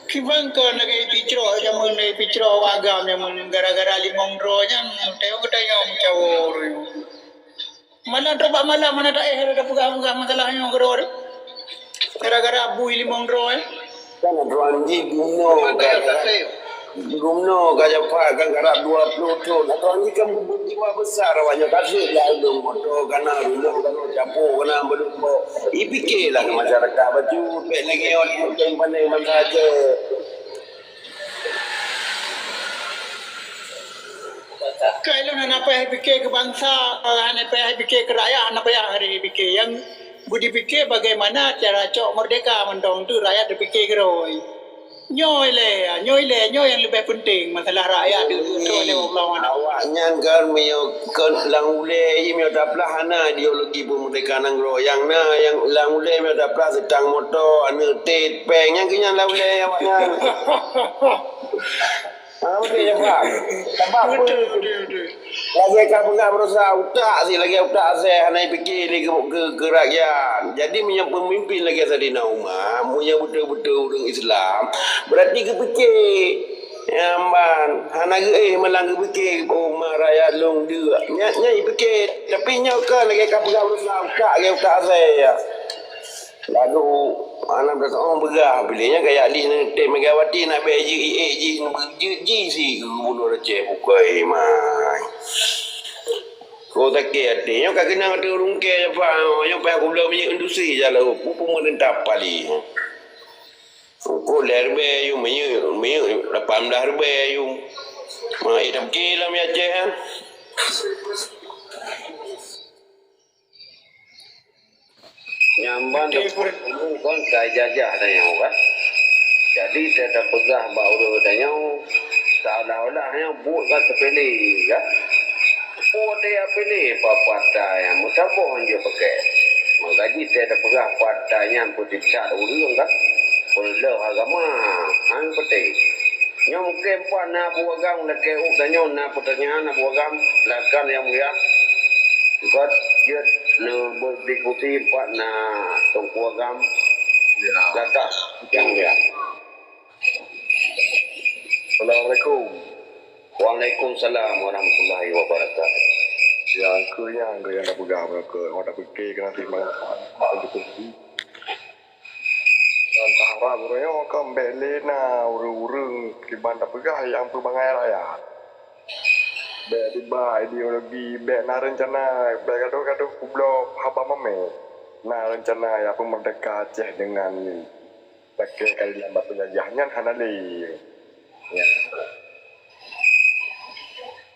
Kiban kon lagèe picrok, jameun lagèe picrok awak GAM jameun gara-gara limong droe nyan, tanyoe geutanyoe meucawo ureueng. Malam trok bak malam hana taéh, hana tapeugah-peugah masalah nyoe keudroe. Gara-gara bui limong droe, eh. Kan aturan jih gumno ka, gumno ka Jafar kan karab dua ploh thon. Aturan jih kan beujiwa besar awaknyan, ka seb lah lôn moto, kana rumoh, kana capô, kana beulumbo. Ipike lah keu masyarakat bacut, bèk lagèe nyoe, pandai-pandai bansa Aceh. Kai lôn hana Payah pike keu bansa, eh, hana payah pike keu rakyat, hana payah pike. Nyang beudipike bagaimana cara cok merdeka mantong tu rakyat dipike keudroe. Nyoe lé, nyoe lé, nyoe nyang leubeh penting masalah rakyat tu, tu lé Allah. Awaknyan kan meunyoe kon lam ulée jih meunyoe taplah hana ideologi peumerdeka nanggroe nyang na, nyang lam ulée meunyoe taplah seutang moto, aneuk tet, péng, nyang keu nyan lam ulée awaknyan. Ha, beutôi ya, Pak. Sabab apa? Betul, betul, betul. Lagèe ka peugah baroesa utak sih, lagèe utak asèe hana jipike lé keu, keu, keu rakyat. Jadi meunyoe peumimpin lagèe Saidina Umar, meunyoe beutôi-beutôi ureueng Islam, berarti geupike. Ya, ban. Hana geuéh malah geupike, "Oh, ma rakyat lôn deuk." Nyan, nyan jipike. Tapi nyoe kan lagèe ka peugah baroesa utak, lagèe utak asèe ya. Lalu, aneuk teuh, oh, peugah, piléh nyan kaya lih neu tem Megawati nak bèk jeuet jih, jeuet jih si gubernur Aceh bukai mai. Ko sakét até, nyoe ka keunong ateueh ureueng kèe, Pak, nyoe payah kubloe minyeuk industri jalan, pu pemerintah paling. Ko lhèe ribèe yum, minyeuk, minyeuk lapan blah ribèe yum. Ma, eh, tapi lam Aceh kan. Nyang ban teupeu kon ka jajah tanyoe kan. Jadi, teupeugah bak ureueng tanyoe, seolah-olah nyoe buet ka seupele kan. Peue teuh nyang peureulèe, pa-, partai nyang meusaboh jeuet pakèk. Maka jih teupeugah partai nyan peuteucat ureueng kan. Peureuloh agama, han peureulèe. Nyoe mungken pat na Abu Agam lakèe ôk tanyoe na peutanyaan Abu Agam, silakan Yang Mulia. Bak jeuet neuberdiskusi pat na Teungku Agam. Ya. Silakan Yang Mulia. Assalamualaikum. Waalaikumsalam warahmatullahi wabarakatuh. Ya, keu nyang, keu nyang tapeugah, keu nyang tapiké keunan sih, Bang. Nyang taharap uroe nyoe kan bèk lé na ureueng-ureueng kiban tapeugah nyang peubangai rakyat. Bèk diba ideologi, bèk na reuncana, bèk gadoh-gadoh kubloe haba mamèh. Na reuncana nyang peumeurdeka Aceh deungon lakèe kalian bak peunjajah nyan hana lé. Ya.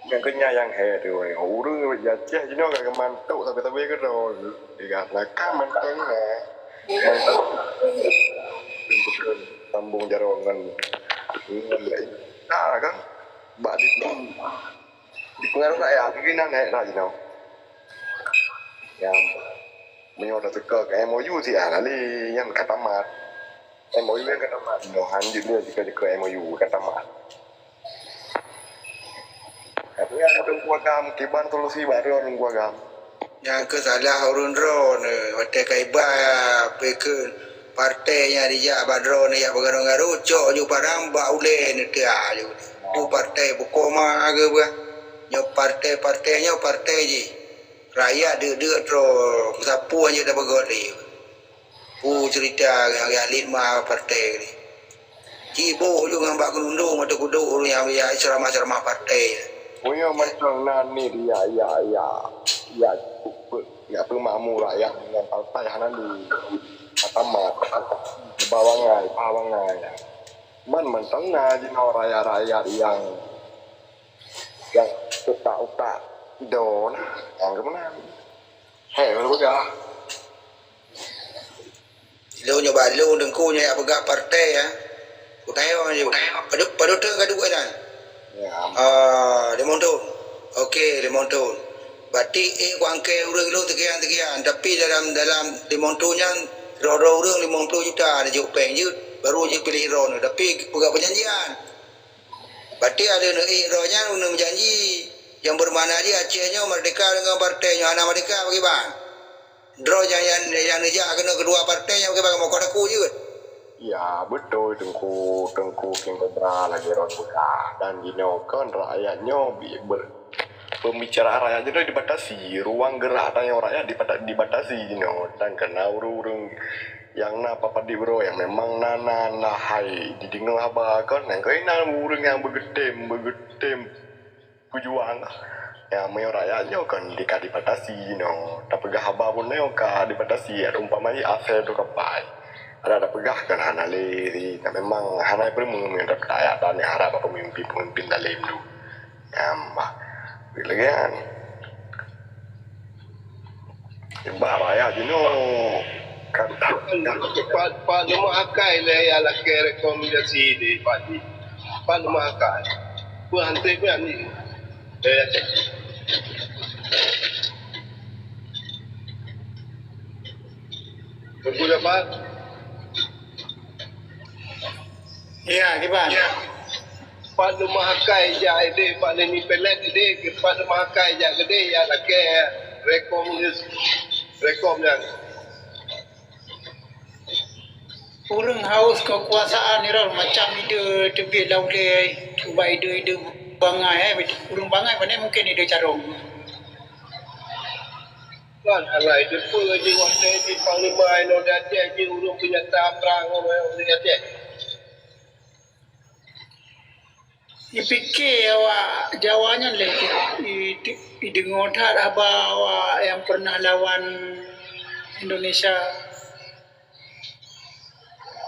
Nyang keu nyan nyang he teuh, ureueng di Aceh jinoe ka geumantok sabe-sabe keudroe. Tiga nakam mantong na. Mantong. Sambung jaroe ngon, ngon laén. Nah, kan? Bak di, di pengaruh rakyat, keunan naik lah jinoe. Ya. Meunyoe tateuka keu M O U sih, ah, kali nyan ka tamat. M O U nyan ka tamat. Meunyoe han jeuet lé jika-jika M O U ka tamat. Tapi nyang Teungku Agam, kiban solusi bak droeneuh Teungku Agam. Nyang keu salah ureueng droeneuh, watèe ka iba, peue kheun, partai nyang dijak bak droeneuh jak peugadôh-gadôh, cok ju padang bak ulèe neuteuk ju. Peue partai bukoma keu bah. Nyoe partai-partai nyoe partai jih. Rakyat deuk-deuk troh, meusapeue nyang tapeugöt lé. Peue ceurita nyang, nyang lima partai ni. Cibôk ju ngon bak keunundong atau kudok ureueng nyang, nyang ceramah-ceramah partai. Meunyoe mantong na niet ya, ya, ya, ya, ya peumakmu rakyat dengan partai hana lé. Pertama, ba bangai, ba bangai. Man mantong na jinoe rakyat-rakyat nyang, nyang utak-utak do na, nyang keumeunang. Hei, ureueng peugah. Lôn nyoe bak lôn Teungku nyoe jak peugah partai, ya. Kutanyong je. Padum, padum thôn ka duek nyan? Ya. Ah, limong thôn. Oke, limong thôn. Berarti, eh, kuangkée ureueng lôn sekian-sekian. Tapi dalam, dalam limong thôn nyan, droe-droe ureueng limong ploh juta neujok péng jeuet, baru jipiléh droeneuh. Tapi peugah peujanjian. Berarti ada neuék droe nyan, ureueng meujanji. Nyang beumakna jih Aceh nyoe merdeka deungon partai nyoe hana merdeka pakriban. Droe nyang, nyang, nyang neujak keunoe keudua partai nyang pakriban meukoh daku jeuet. Ya, beutôi Teungku, Teungku King Cobra lagèe droen peugah. Dan jinoe kon rakyat nyoe bi-, ber-, pembicaraan rakyat jinoe dibatasi, ruang gerak tanyoe rakyat dibata-, dibatasi jinoe. Dan keu na ureueng-ureueng nyang na papadé uroe nyang memang na, na, na hai jideungoe haba kon, nyang keuh na ureueng nyang beugeutem, beugeutem peujuang. Ya, meunyoe rakyat nyoe kon di-, ka dibatasi jinoe. Tapeugah haba pun nyoe ka dibatasi, umpama jih asèe tu kapai. Adak tapeugah kon hana lé, na memang hana peurumoh meunyoe rakyat dan harab bak peumimpin-peumimpin dalem tu. Nyang bah. Lagèe nyan. Ibarat raya jinoe. Kan, kan. Pak, Pak Lemah Akai lé nyang lakèe rekomendasi di Pak Ji. Pak Lemah Akai. Peue han trép nyan ni? Eh, Teungku Jafar. Ya, kiban. Ya. Pat Lemah Akai jak idéh, Pat Leni Pelet idéh, Pat Lemah Akai jak keudéh, ya lakèe rekom, rekom nyan. Ureueng haus keukuasaan ni, Rol, macam ide teubiet lam ulèe, cuba ide-ide bangai, eh, ureueng bangai, pane mungken ide carông. Kan, alah, ide peue jih watèe jih panglima inoe di Aceh jih ureueng peunyata prang ureueng di Aceh. Ipike awak Jawa nyan lé, i-, i-, ideungoe that haba awak nyang pernah lawan Indonesia.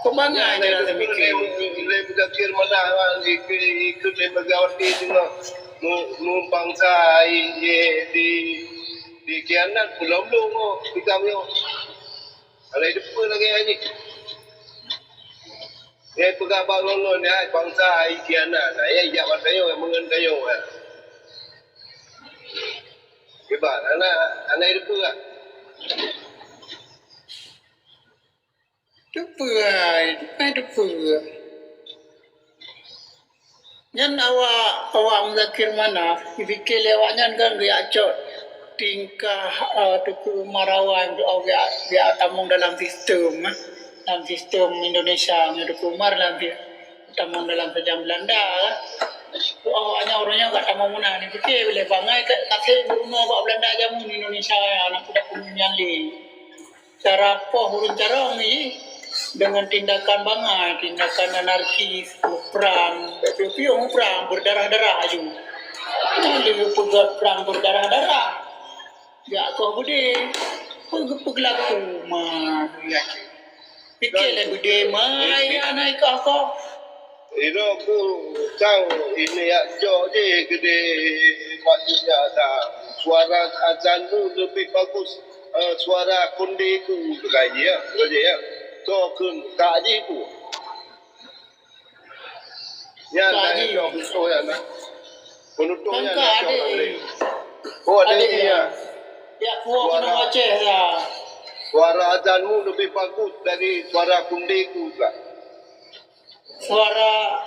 Kok bangai cara teumiké. Lé Muzakir Manaf, ikut, ikut lé Megawati teungoh mu-, mu bangsa i-, i-, di, dikhianat, belom lom, oh, di kami, oh. Alah, ide peue lagèe nyan jih. Nyang peugah bak lôn, lôn, ya, bangsa dikhianat. Nah, ya, jak bak tanyoe, meungon tanyoe, ya. Kiban, alah, alah, ide peue, ah. Teupeue ai, ai teupeue. Nyan awak, awak Muzakir Manaf, jipike lé awak nyan kan geujak cok tingkah, eh, Teuku Umar awai, geujak, geujak tamong dalam sistem, eh, dalam sistem Indonesia, ngon Teuku Umar dalam si-, tamong dalam kerajaan Belanda, eh. Awak nyan, ureueng nyan ka tamong meunan, jipike lé bangai ka, ka sép geurunoe bak Belanda jameun Indonesia, aneuk muda nyan lé. Cara poh ureueng carông jih deungon tindakan bangai, tindakan anarkis, muprang, piôh-piôh muprang, berdarah-darah aju. Nyan lé geupeugöt prang berdarah-darah. Jak koh beudé, peue geupeuglaku ma, ya. Pike lé beudé mai, ya, na ikoh-koh. Inoe ku sang ini yak jok jih geude maksudnya sang suara azanmu lebih bagus, eh, suara kundiku, bukan ya, bukan ya. Toh kun kak jih bu. Ya, kak jih. Penutup ya, penutup ya. Oh, ada ya. Ya, kuah kena Aceh ya. Suara azanmu lebih bagus dari suara kundiku, kak. Suara,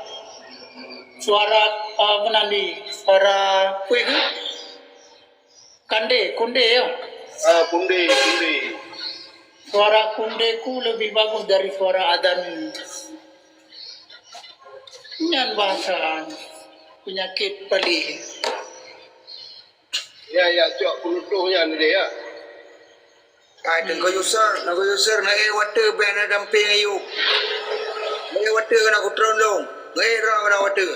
suara, ah, apa nanti? Suara kuih ke? Kande, kunde ya. Ah, kunde, kunde. Suara kundeku lebih bagus dari suara adan. Nyan bahasa penyakit paling. Ya, ya, cok penutuh nyan dia ya. Hai, Teungku Yusuf, Teungku Yusuf, na eh wateue bèk na dampéng ayeuem. Na eh wateue keunan kutreun lôn. Na eh droe keunan wateue.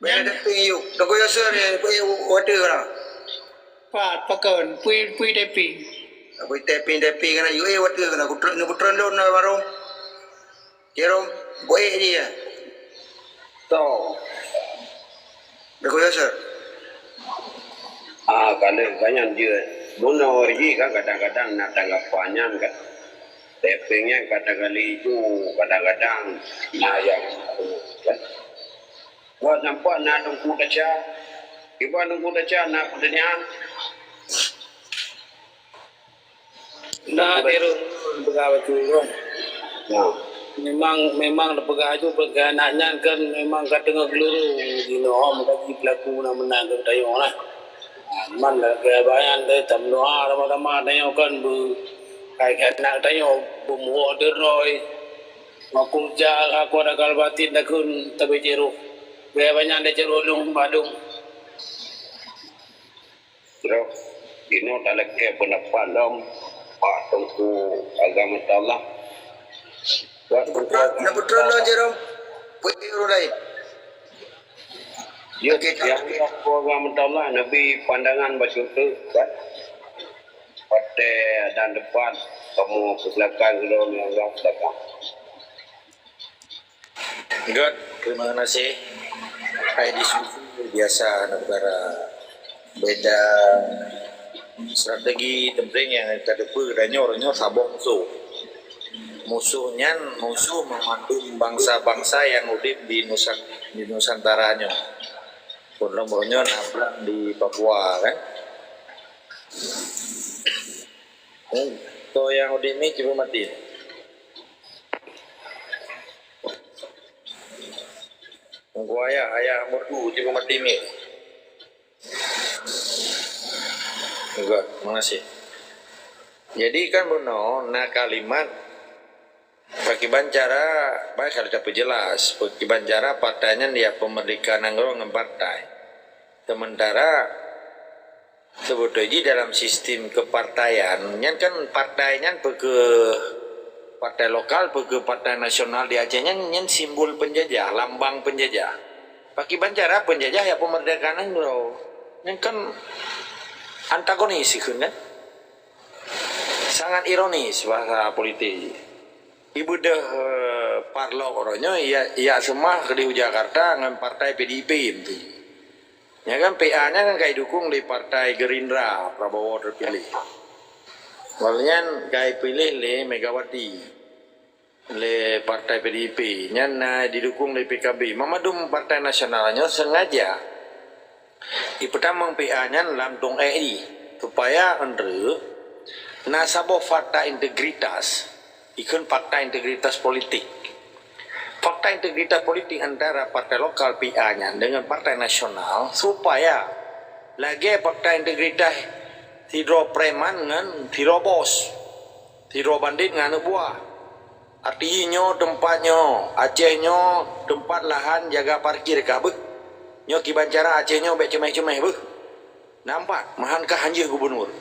Bèk na dampéng ayeuem. Teungku Yusuf, na eh wateue keunan. Pat, pakon, pui, pui tapéng. Pui tapéng, tapéng keunan, eh wateue keunan kutreun, kutreun lôn na baroe. Jerome, buet dia. Toh. Dah kuliah, sir? Ah, kalau banyak dia. Bunoe jih kan kadang-kadang na tanggapan nyan kan. Tapéng nyan kadang kali itu, kadang-kadang na yang kan. Buat nampak na Teungku Tasha. Kiban Teungku Tasha na pertanyaan. Nah, Dirun, peugah bacut nyoe. Nah. Memang, memang peugah bacut, peugah aneuk nyan kan memang ka teungoh keuluru jinoe, meukaji pelaku na meunan keu tanyoe lah. Nah, man lagèe abang nyan teuh tameudoa sama-sama tanyoe kan beu-, kai keu aneuk tanyoe beumuoh deuroi. Makul jak aku ada kal batin takun tabe jeruk. Lagèe abang nyan teuh jeruk lung badung. Terus, inoe talakèe peundapat lom bak Teungku Agama Taala. Bak Teungku Agama Taala. Neupeutron lom, Jerome. Buet ureueng laén. Ya, okey, ya, Teungku Agama Taala, neubi pandangan bacut teuk, kan? Watèe dan depan, kamoe keu belakang, keudroe ngon Allah belakang. Göt, terima kasih. Hai diskusi biasa negara. Beda strategi, Temteng, nyang ka teupeue geutanyoe, uroe nyoe saboh musoh. Musoh nyan musoh meumandum bansa-bansa nyang udeb di Nusa-, di Nusantara nyoe. Pondok uroe nyoe na prang di Papua, kan? Hmm, toh nyang udeb mi cuma mati. Engkau ayah, ayah merdu cuma mati mi. Good, makasih. Jadi kan bunoe na kalimat, pakiban cara, baik kalau tapejelas, pakiban cara partai nyan ya pemerdeka nanggroe ngon partai. Sementara sebetul jih dalam sistem kepartaian nyan kan partai nyan peu keuh partai lokal, peu keuh partai nasional di Aceh nyan, nyan simbol penjajah, lambang penjajah. Pakiban cara penjajah ya pemerdeka nanggroe. Nyan kan antagonis ikheun kan? Sangat ironis bahasa politik. Ibeudôh, eh, parlok uroe nyoe, ya, ya seumah keudeh u Jakarta ngon partai P D I P meuti. Nyan kan P A nyan kan ka idukung lé partai Gerindra, Prabowo terpilih. Ngon nyan ka ipiléh lé Megawati, lé partai P D I P. Nyan na didukung lé P K B. Meumandum partai nasional nyoe sengaja ipeutamong P A nyan lam dong ék jih, supaya undreuk na saboh fakta integritas, ikheun fakta integritas politik. Fakta integritas politik antara partai lokal P A nyan dengan partai nasional, supaya lagée fakta integritas sidroe preman ngon sidroe bos, sidroe bandit ngon aneuk buah. Arti nyoe teumpat nyoe, Aceh nyoe teumpat lahan jaga parkir kah beuh. Nyoe kiban cara Aceh nyoe bék ceumeh-ceumeh beuh. Nampak, meuhan kah hanjeuet gubunur.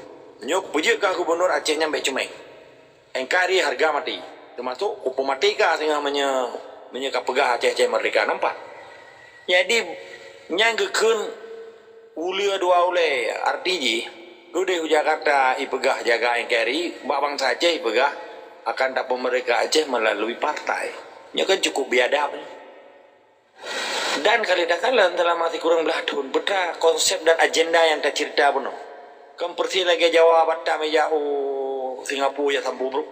Nyoe peujeuet kah gubunur Aceh nyan bék ceumeh. Engkari harga mati. Teumasok kupeumaté kah singoh meunyoe, meunyoe ka peugah Aceh-Aceh merdeka, nampak. Jadi, nyang geukheun uleue dua ulée, arti jih, udeh u Jakarta ipeugah jaga N K R I, bak bansa Aceh ipeugah akan tapeumerdeka Aceh melalui partai. Nyoe kan cukup biadab. Dan ka lheueh takalon selama sikureueng blaih thon, peue teuma konsep dan agenda nyang taceurita bunoe. Kan peuresis lagée Jawa Batam ijak u Singapura jak sampôh brôk.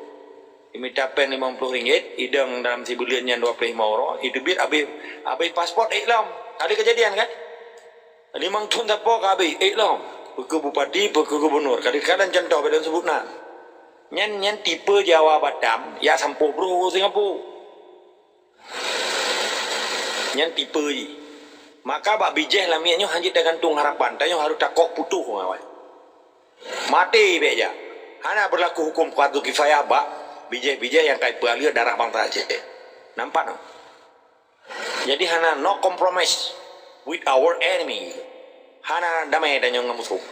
Imita péng limong ploh ringgit, idong dalam sibuleuen nyan dua ploh lima uroe, iteubiet abéh, abéh paspot ék lom. Ka lheueh keujadian kan? Limong thon sapo ka abéh ék lom. Peu keuh bupati, peu keuh gubunur. Kadang-kadang contoh bék lôn seubut nan. Nyan, nyan tipe Jawa Batam, jak sampôh brôk u Singapura. Nyan tipe jih. Maka bak bijéh lamiet nyoe hanjeuet tagantung harapan, tanyoe harôh takok putôh ngon awai. Maté bék jak. Hana beurlaku huköm fardu kifayah bak bijéh-bijéh nyang ka ipeualeuek darah bansa Aceh. Nampak nyoe? Jadi hana, no compromise with our enemy. Hana damé tanyoe ngon musoh.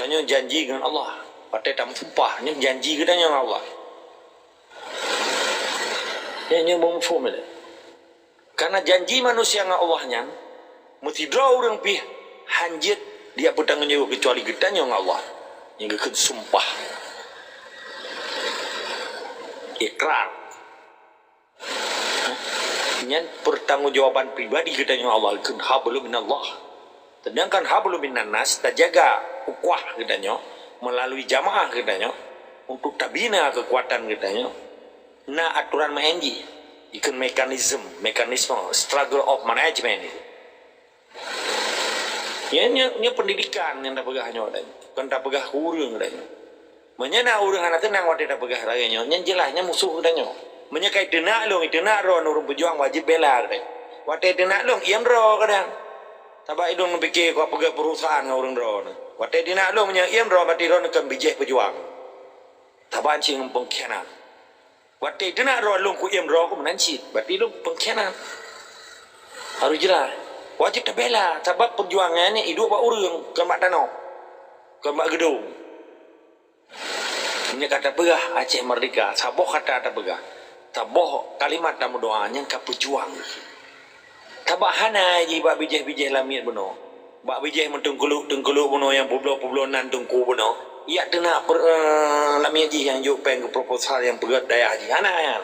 Tanyoe janji ngon Allah. Watée tameusumpah, nyoe janji geutanyoe ngon Allah. Nyoe, nyoe muphom ilée. Karena janji manusia ngon Allah nyan, meusidroe ureuëng pih hanjeuet dia peutanggong jaweueb keucuali geutanyoe ngon Allah. Nyang geukheun sumpah. Ikrar. Nyan pertanggungjawaban pribadi geutanyoe Allah kheun hablum minallah. Sedangkan hablum minannas tajaga ukhuwah geutanyoe melalui jamaah geutanyoe untuk tabina keukuatan geutanyoe. Na aturan maén jih, ikheun mekanisme, mekanisme struggle of management. Nyan, nyan, nyan pendidikan nyang tapeugah nyoe dan kon tapeugah keu ureuëng dan nyoe. Meunyoe na ureuëng hana teunang watée tapeugah lagée nyoe, nyan jeulaih nyan musoh geutanyoe. Meunyoe ka iteunak lôn, iteunak droe ureuëng peujuang wajéb bela geutanyoe. Watée iteunak lôn, iem droe kadang. Sabab idong pike keu peugah perusahaan ngon ureuëng droe. Watée iteunak lôn meunyoe iem droe berarti droe kon bijéh peujuang. Sabab cit ngon pengkhianat. Watée iteunak droe lôn kuiem droe ku meunan cit, berarti lôn pengkhianat. Harôh jeulaih. Wajéb tabela, sabab peujuangan nyan iduek bak ureuëng, kon bak tanoh, kon bak geudong. Meunyoe ka tapeugah Aceh merdeka, saboh kata tapeugah, saboh kalimat tameudoá nyang ka peujuang. Sabab hana jih bak bijéh-bijéh lamiet bunoe. Bak bijéh meuteungkulok-teungkulok bunoe nyang peubloe-peubloe nan teungku bunoe. Ijak teunak per-, eh, lamiet jih nyang jok péng keu proposal nyang peugét dayah jih. Hana nyan.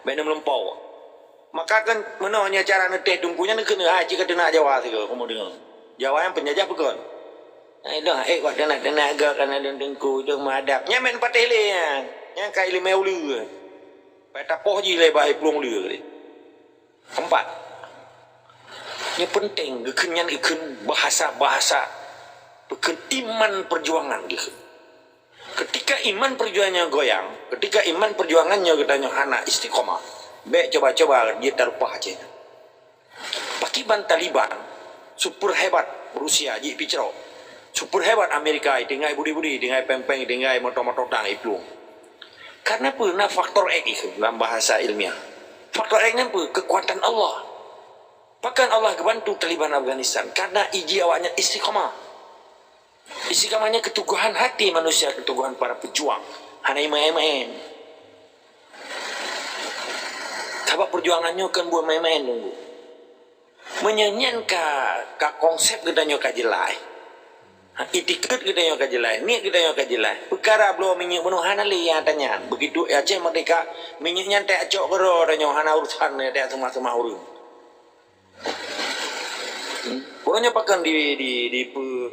Bék na meulumpoe. Maka kan meunoe nyoe cara neutéh teungku nyan keuneuk hai cit ka teunak Jawa sigoe kamoe deungoe. Jawa nyang peunjajah peukon. Hai dah, eh, wak teunak-teunak gak kana lôn teungku itu meuadab. Nyan men patéh lé nyan. Nyan ka ileumèe uleue. Pai tapoh jih lé bak plueng uleue tadi. Keempat. Nyoe penting geukheun nyan geukheun bahasa-bahasa peukheun iman perjuangan geukheun. Ketika iman perjuangan nyoe goyang, ketika iman perjuangan nyoe geutanyoe hana istiqomah, bèk coba-coba jeuet tareupah Aceh nyan. Pakiban Taliban super hebat Rusia jih picro. Super hebat Amerika tinggai budi-budi, tinggai peng-peng, tinggai moto-moto tang iplueng. Karena peue na faktor X itu dalam bahasa ilmiah. Faktor X nyan peue? Kekuatan Allah. Pakon Allah geubantu Taliban Afghanistan? Karena iji awaknyan istiqomah. Istiqomah nyan keteuguhan hati manusia, keteuguhan para pejuang. Hana imeum-imeum. Sabab perjuangan nyoe kon buet main-main teungku. Meunyoe nyan ka, ka konsep geutanyoe ka jeulaih. Ha, itikad geutanyoe ka jeulaih, niet geutanyoe ka jeulaih. Peukara bloe minyeuk bunoe hana lé nyang tanyan. Begitu Aceh merdeka, minyeuk nyan tacok keudroe tanyoe hana urusan ngon seumah-seumah ureueng. Uroe nyoe pakon di, di, di pe-,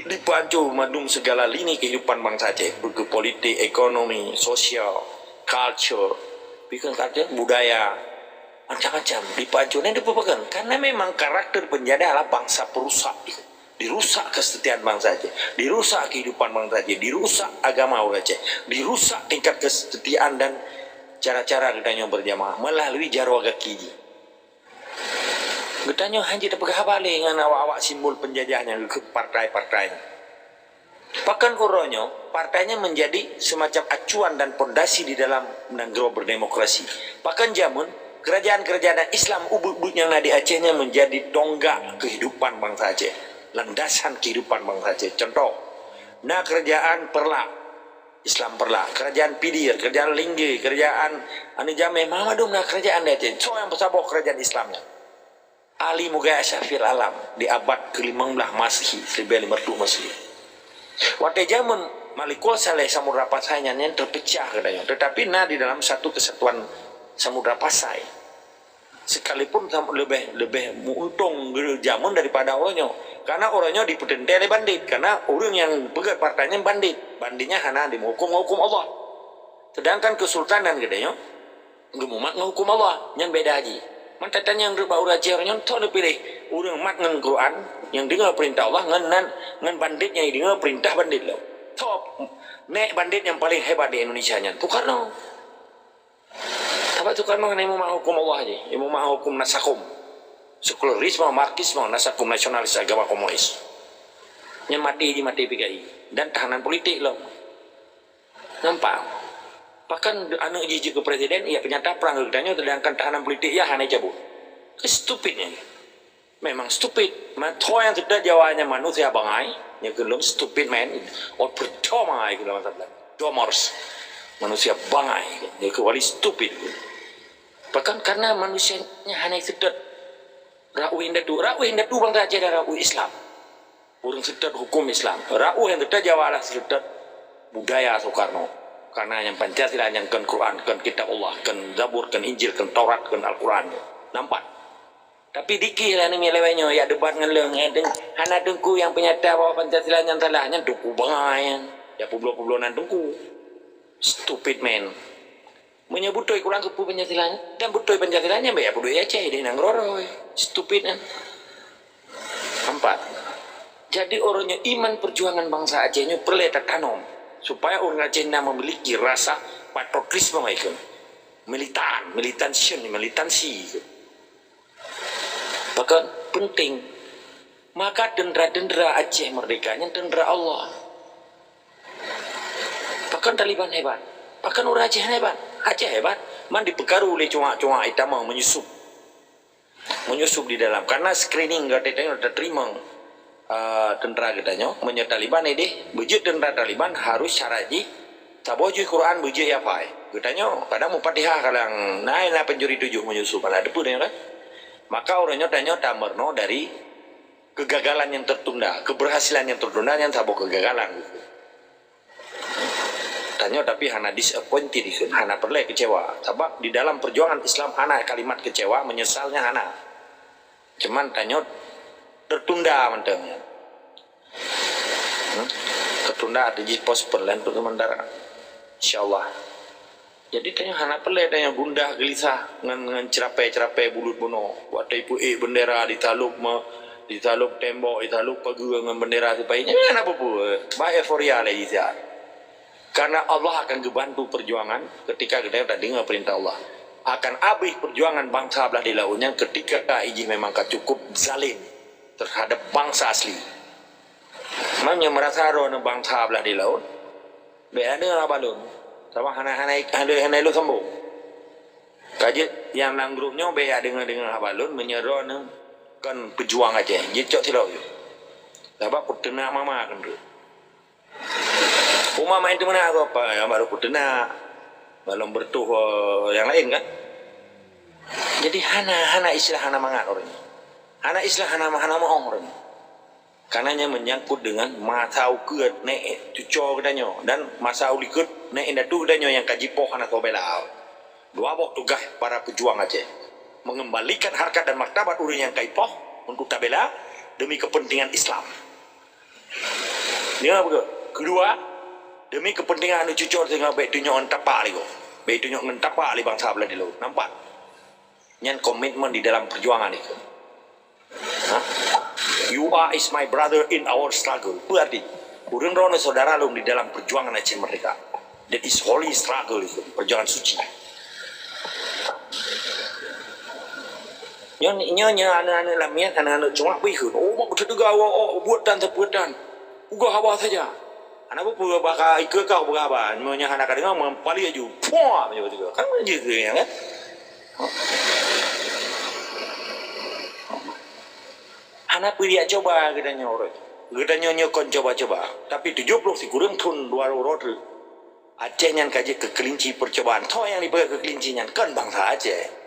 dipeuhanco mandum segala lini kehidupan bansa Aceh, bagi politik, ekonomi, sosial, culture, bukan culture, budaya, macam-macam dipeuhanco. Nyan dipeupakan. Karena memang karakter penjajah adalah bangsa perusak. Dirusak kesetiaan bansa Aceh, dirusak kehidupan bansa Aceh, dirusak agama ureueng Aceh, dirusak tingkat kesetiaan dan cara-cara geutanyoe berjamaah melalui jaroe gaki jih. Geutanyoe hana jipeugah haba lé ngon awak-awak simbol penjajah nyang geukheun partai-partai nyan. Pakon uroe nyoe, partai nyan menjadi semacam acuan dan pondasi di dalam nanggroe berdemokrasi. Pakon jameun, kerajaan-kerajaan Islam ubit-ubit nyang na di Aceh nyan menjadi tonggak kehidupan bansa Aceh, landasan kehidupan bansa Aceh. Contoh, na kerajaan Perlak, Islam Perlak, kerajaan Pidir, kerajaan Linggé, kerajaan Ani Jamé, meumadum na kerajaan di Aceh. Soe nyang peusaboh kerajaan Islam nyan? Ali Mughayat Syafil Alam di abad kelimong blaih Masehi, seribu lima ratus Masehi. Watèe jameun Malikul Saleh Samudra Pasai nyan, nyan terpecah geutanyoe, tetapi na di dalam satu kesatuan Samudra Pasai. Sekalipun sam-, leubeh, leubeh meuuntông geu-, jameun daripada uroe nyoe. Karena uroe nyoe dipeuteuntèe lé bandit. Karena ureueng nyang peugèt partai nyan bandit. Bandit nyan hana dimeuhuköm ngon huköm Allah. Sedangkan kesultanan geutanyoe geumumat ngon huköm Allah, nyan beda jih. Mantong tanyoe reuba ureueng Aceh nyoe, toh neupiléh ureueng mat ngon Quran, nyang deungoe peurintah Allah, ngon nan, ngon bandit nyang deungoe peurintah bandit lom. Toh, nèk bandit nyang paleng hebat di Indonesia nyan, Soekarno. Sabab Soekarno hana imumat huköm Allah jih, imumat huköm Nasakom. Sekularisme, Marxisme, Nasakom, nasionalis agama komunis. Nyan maté jih maté P K I. Dan tahanan politik lom. Nampak? Pakon aneuk jih jeuet keu presiden, ya peunyata prang keu geutanyoe, sedangkan tahanan politik ya hana cabut. Stupid nyan. Memang stupid. Ma-, toh nyang teutot Jawa nyan manusia bangai, nyan keuh lom stupid man. Oh, percuma itu dalam sabda. Domers. Manusia bangai. Nyan keuh wali stupid. Pakon karena manusia nyan hana teutot. Rakyat indatu. Rakyat indatu bangsa Aceh dan rakyat Islam. Ureueng seutôt huköm Islam. Rakyat nyang teutot Jawa lah seutôt budaya Soekarno. Karena nyang Pancasila nyan kon Quran, kon kitab Allah, kon Zabur, kon Injil, kon Taurat, kon Al-Quran. Nampak? Tapi dikeh lah nyoe lewat nyoe, ya debat ngon lôn, eh, deng-, hana teungku nyang peunyata bahwa Pancasila nyan salah, nyan teungku bangai nyan. Ya publoe-publoe nan teungku. Stupid man. Meunyoe beutôi kurang keupeue Pancasila nyan, dan beutôi Pancasila nyan bèk peuduek Aceh, di nanggroe roh. Stupid kan? Nampak? Jadi, uroe nyoe iman perjuangan bangsa Aceh nyoe peureulèe tatanom, supaya ureueng Aceh na memiliki rasa patriotisme, ikon militan, militansi, militansi. Pakon penting. Maka teuntera-teuntera Aceh Merdeka nyan teuntera Allah. Pakon Taliban hebat? Pakon ureueng Aceh hebat? Aceh hebat. Man dipeukaru lé cuak-cuak itamong menyusup. Menyusup di dalam. Karena screening gata teurimong, eh, teuntera geutanyoe. Meunyoe Taliban idéh, beujeuet teuntera Taliban harus syarat jih saboh juz Quran beujeuet hafai. Geutanyoe kadang Mufatihah kadang na, na pencuri tujuh menyusup. Alah, teupeue tanyoe kan? Maka uroe nyoe tanyoe tameurunoe dari kegagalan yang tertunda, keberhasilan yang tertunda nyan saboh kegagalan. tanyoe tapi hana disappointed dikeue, hana peureulée kecewa. Sabab di dalam perjuangan Islam hana kalimat kecewa, menyesalnya hana. Cuman tanyoe tertunda mantong. Hmm? Tertunda, dijih postpone lah untuk sementara. Insyaallah. Jadi tanyoe hana peureulée tanyoe gundah geulisah ngon, ngon ceurapai-ceurapai bulut bunoe. Watée ipeuék bendera ditalop me, ditalop tembok, ditalop pageue ngon bendera sipai. Nyan hana peue-peue. Bah euforia lé jih siat. Karena Allah akan geubantu perjuangan ketika geutanyoe tadeungoe peurintah Allah. Akan abéh perjuangan bansa blah di laôt nyan ketika ijih memang ka cukup zalim terhadap bansa asli. Meunyoe meurasa droeneuh bansa blah di laôt, bék adeungoe haba lôn. Sabab hana, hana, hana, hana lôn sambông. Ka jeuet nyang lam grup nyoe bék adeungoe-deungoe haba lôn meunyoe droeneuh kon peujuang Aceh. Jicok sidroe jih. Sabab peuteunak mama keuneuk. Uma main teumeunak atau apa, nyang baru peuteunak. Belum bertuh, eh, yang lain kan. Jadi hana, hana istilah hana mangat ureuëng. Hana istilah hana, hana maong ureuëng. Karena nyan menyangkut dengan masa ukeue neuk cuco geutanyoe dan masa ulikot neuk indatu geutanyoe nyang ka jipoh hana soe bela. Dua boh tugaih para pejuang Aceh, mengembalikan harkat dan martabat ureuëng nyang ka ipoh untuk tabela demi kepentingan Islam. Deungoe beutôi. Kedua, demi kepentingan aneuk cuco singoh bék tunyok ngon tapak lé gob. Bék tunyok ngon tapak lé bansa blah di laôt. Nampak? Nyan komitmen di dalam perjuangan itu. Ha? "You are is my brother in our struggle." Apa arti? Ureuëng droeneuh saudara lôn di dalam perjuangan Aceh Merdeka. That is holy struggle itu, perjuangan suci. Nyoe, nyoe, nyoe aneuk-aneuk lamiet, aneuk-aneuk cungak beuikheun. Oh, mak beuteuga awak, oh, buet dan teupeue dan. Peugah haba saja. Hana peue-peue bah ka ikeu kau peugah haba. Meunyoe hana ka deungoe, meupaléh aju. Puah, meunyoe beuteuga. Kan jeuet keu nyan kan? Hana peue jak cuba geutanyoe ureuëng. Geutanyoe nyoe kon cuba-cuba. Tapi tujoh ploh sikureueng thon dua uroe treuk. Aceh nyan ka jeuet keu keulinci peucobaan. Toh nyang jipeugah keu keulinci nyan kon bansa Aceh.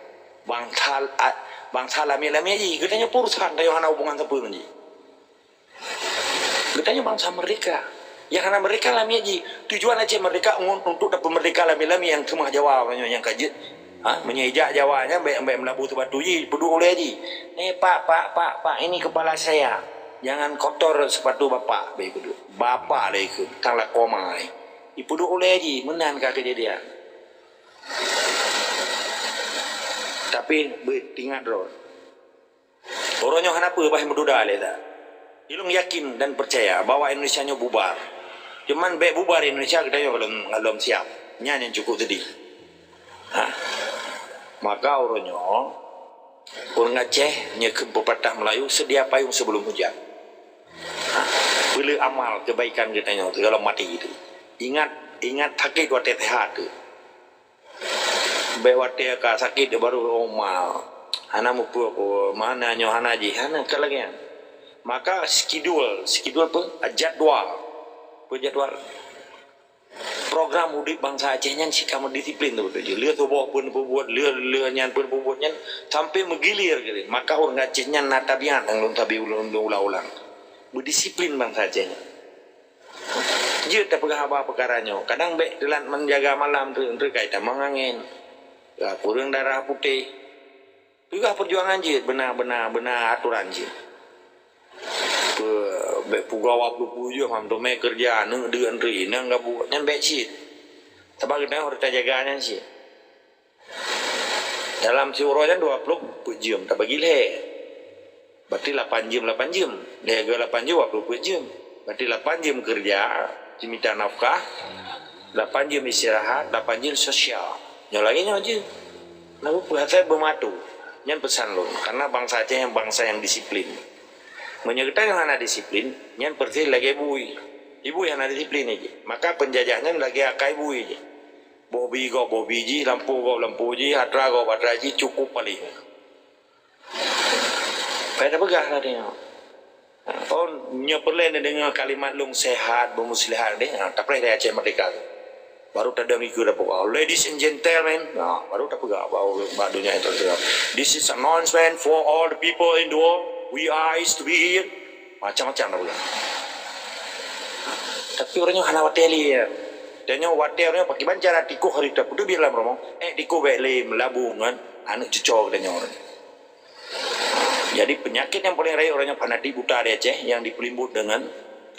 Bansa, a-, bansa lamiet-lamiet jih. Geutanyoe peue urusan, tanyoe hana hubungan sapeue ngon jih. Geutanyoe bansa merdeka. Nyang hana merdeka lamiet jih. Tujuan Aceh merdeka ngon untuk tapeumerdeka lamiet-lamiet nyang keumah Jawa, meunyoe nyang ka jeuet. Ha, meunyoe ijak Jawa nyan, bék, bék meulabu sipatu jih, peuduek ulée jih. "Eh, Pak, Pak, Pak, Pak, ini kepala saya. Jangan kotor sepatu Bapak." Bék peuduek. Bapak lé ikheun, tang lakoma lé. Ipeuduek ulée jih, meunan ka keujadian. Tapi beuingat droe. Uroe nyoe hana peue bah meududa lé that. Ilôn yakin dan peucaya bahwa Indonesia nyoe bubar. Cuman bék bubar Indonesia geutanyoe lom, lom siap. Nyan nyang cukup sedih. Ha. Maka uroe nyoe, ureuëng Aceh nyoe kheun peupatah Melayu, sedia payung sebelum hujan. Ha. Peuleueh amal kebaikan geutanyoe sigohlom maté itu. Ingat, ingat sakét watée seuhat tu. Bék watée ka sakét baru, oh, ma, hana mupeue, oh, mana nyoe hana jih, hana ka lagée nyan. Maka schedule, schedule apa? Jadwal. Apa jadwal? Program udeb bansa Aceh nyan cit ka meudisiplin tu beutôi jih. Lheueh tuboh pun peubuet, lheueh, lheueh nyan pun peubuet nyan, sampai meugilir geuh. Maka ureuëng Aceh nyan na tabiat nyang lôn tabi ulôn ulang-ulang. Beudisiplin bansa Aceh nyan. Jeuet tapeugah haba peukara nyoe. Kadang bék teulat menjaga malam tu, tu kai tamong angén. Ya, kureueng darah putéh. Peugah peujuangan jeuet, beuna, beuna, beuna atoran jeuet. Pe-, bék peugah wak peue-peue jeuet, ham teumé keureuja, aneuk deuek nri, nang gabuek, nyan bék cit. Sabab geutanyoe harôh tajaga nyan cit. Dalam siuroe nyan dua ploh peuet jeuem tabagi lhée. Berarti lapan jeuem, lapan jeuem. Lhée geu lapan jeuem, dua ploh peuet jeuem. Berarti lapan jeuem keureuja, jimita nafkah, lapan jeuem istirahat, lapan jeuem sosial. Nyoe lagée nyoe jeuet. Lalu peue asai beumatu. Nyan peusan lôn, karena bansa Aceh nyan bansa nyang disiplin. Meunyoe geutanyoe hana disiplin, nyan persis lagée bui. Bui hana disiplin jih. Maka peunjajah nyan lagée akai bui jih. Boh bi gob boh bi jih, lampôh gob lampôh jih, atra gob atra jih, cukup paléh. Payah tapeugah lagée nyoe. Oh, nyoe peureulée neudeungoe kalimat lôn sehat, beumuslihah deh, ha, tapreh dari Aceh Merdeka tu. Baru tadong ikeu tapeugah, "Ladies and gentlemen," ha, baru tapeugah bak, bak donya internasional. "This is announcement for all the people in the world. We are is to be here." Macam-macam tapeugah. Tapi ureuëng nyoe hana watée lé. Tanyoe watèe ureueng nyoe pakriban cara tikoh harôh tapeuteubiet lam rumoh, eh, tikoh bèk lé meulabong ngon aneuk cuco geutanyoe. Jadi, penyakit yang paling rayeuk ureueng nyoe fanatik buta di Aceh yang dipeulimbot dengan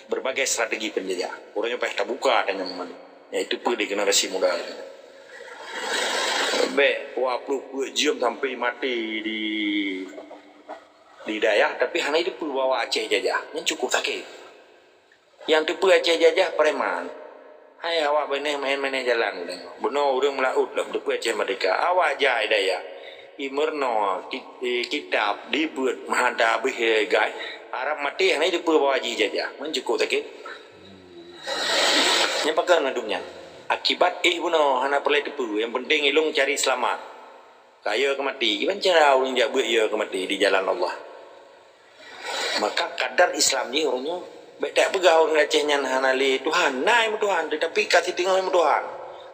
berbagai strategi penjajah. Ureueng nyoe payah tabuka tanyoe, yaitu peue di generasi muda. Bèk dua ploh peuet jeuem sampai maté di, di dayah, tapi hana jiteupeue bahwa Aceh jajah. Nyan cukup sakét. Nyang teupeue Aceh jajah preman. Hai awak binéh maén-maén jalan. Bunoe ureueng meulaôt lom teupeue Aceh merdeka. Awak jai dayah. Imeurunoe ki-, eh, kitab dibeuet meuhanta abéh, eh, gai. Harab maté hana teupeue bahwa jih jajah. Meucukôp sakét. Nyan pakon ngon dum nyan. Akibat éh bunoe hana peureulèe teupeue. Nyang penting ilôn cari seulamat. Ka yö keu maté. Kiban cara ureueng jak beuet yö keu maté di jalan Allah. Maka kadar Islam jih ureueng nyoe, bèk tapeugah ureueng Aceh nyan hana lé Tuhan. Na meutuhan, tetapi ka siteungoh meutuhan.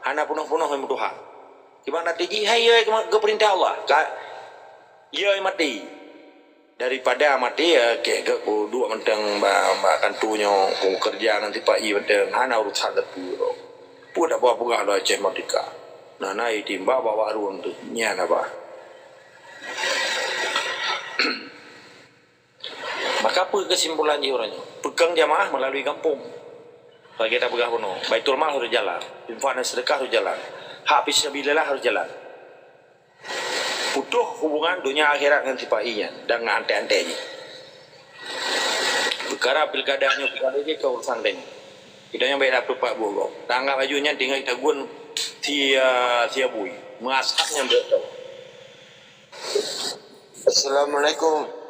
Hana peunoh-peunoh meutuhan. Kiban até jih, hai yö keu, keu peurintah Allah. Ka, yö maté. Daripada maté, ya, keu gèt kuduek mantong ba, ba kantu nyoe, kukeureuja ngon sipa-i mantong, hana urusan teupeu. Peue dak peugah lôn Aceh merdeka. Nah, na itimbak bak warong tu. Nyan apa? Maka peue keusimpulan jih uroe nyoe? Peukong jamaah meulalu gampông. Lagèe tapeugah bunoe, Baitul Mal harôh jalan, infak dan seudeukah harôh jalan, hak fisabilillah harôh jalan. Putôh hubungan donya akhirat ngon sipa-i nyan dan ngon anté-anté jih. Peukara pilkada nyoe, pilkada jih ka urusan tanyoe. Kita nyoe bèk dapeupat buet gob. Tanggap laju nyan tinggai tagun sia, sia bui. Meuasap nyan bèk tau. Assalamualaikum.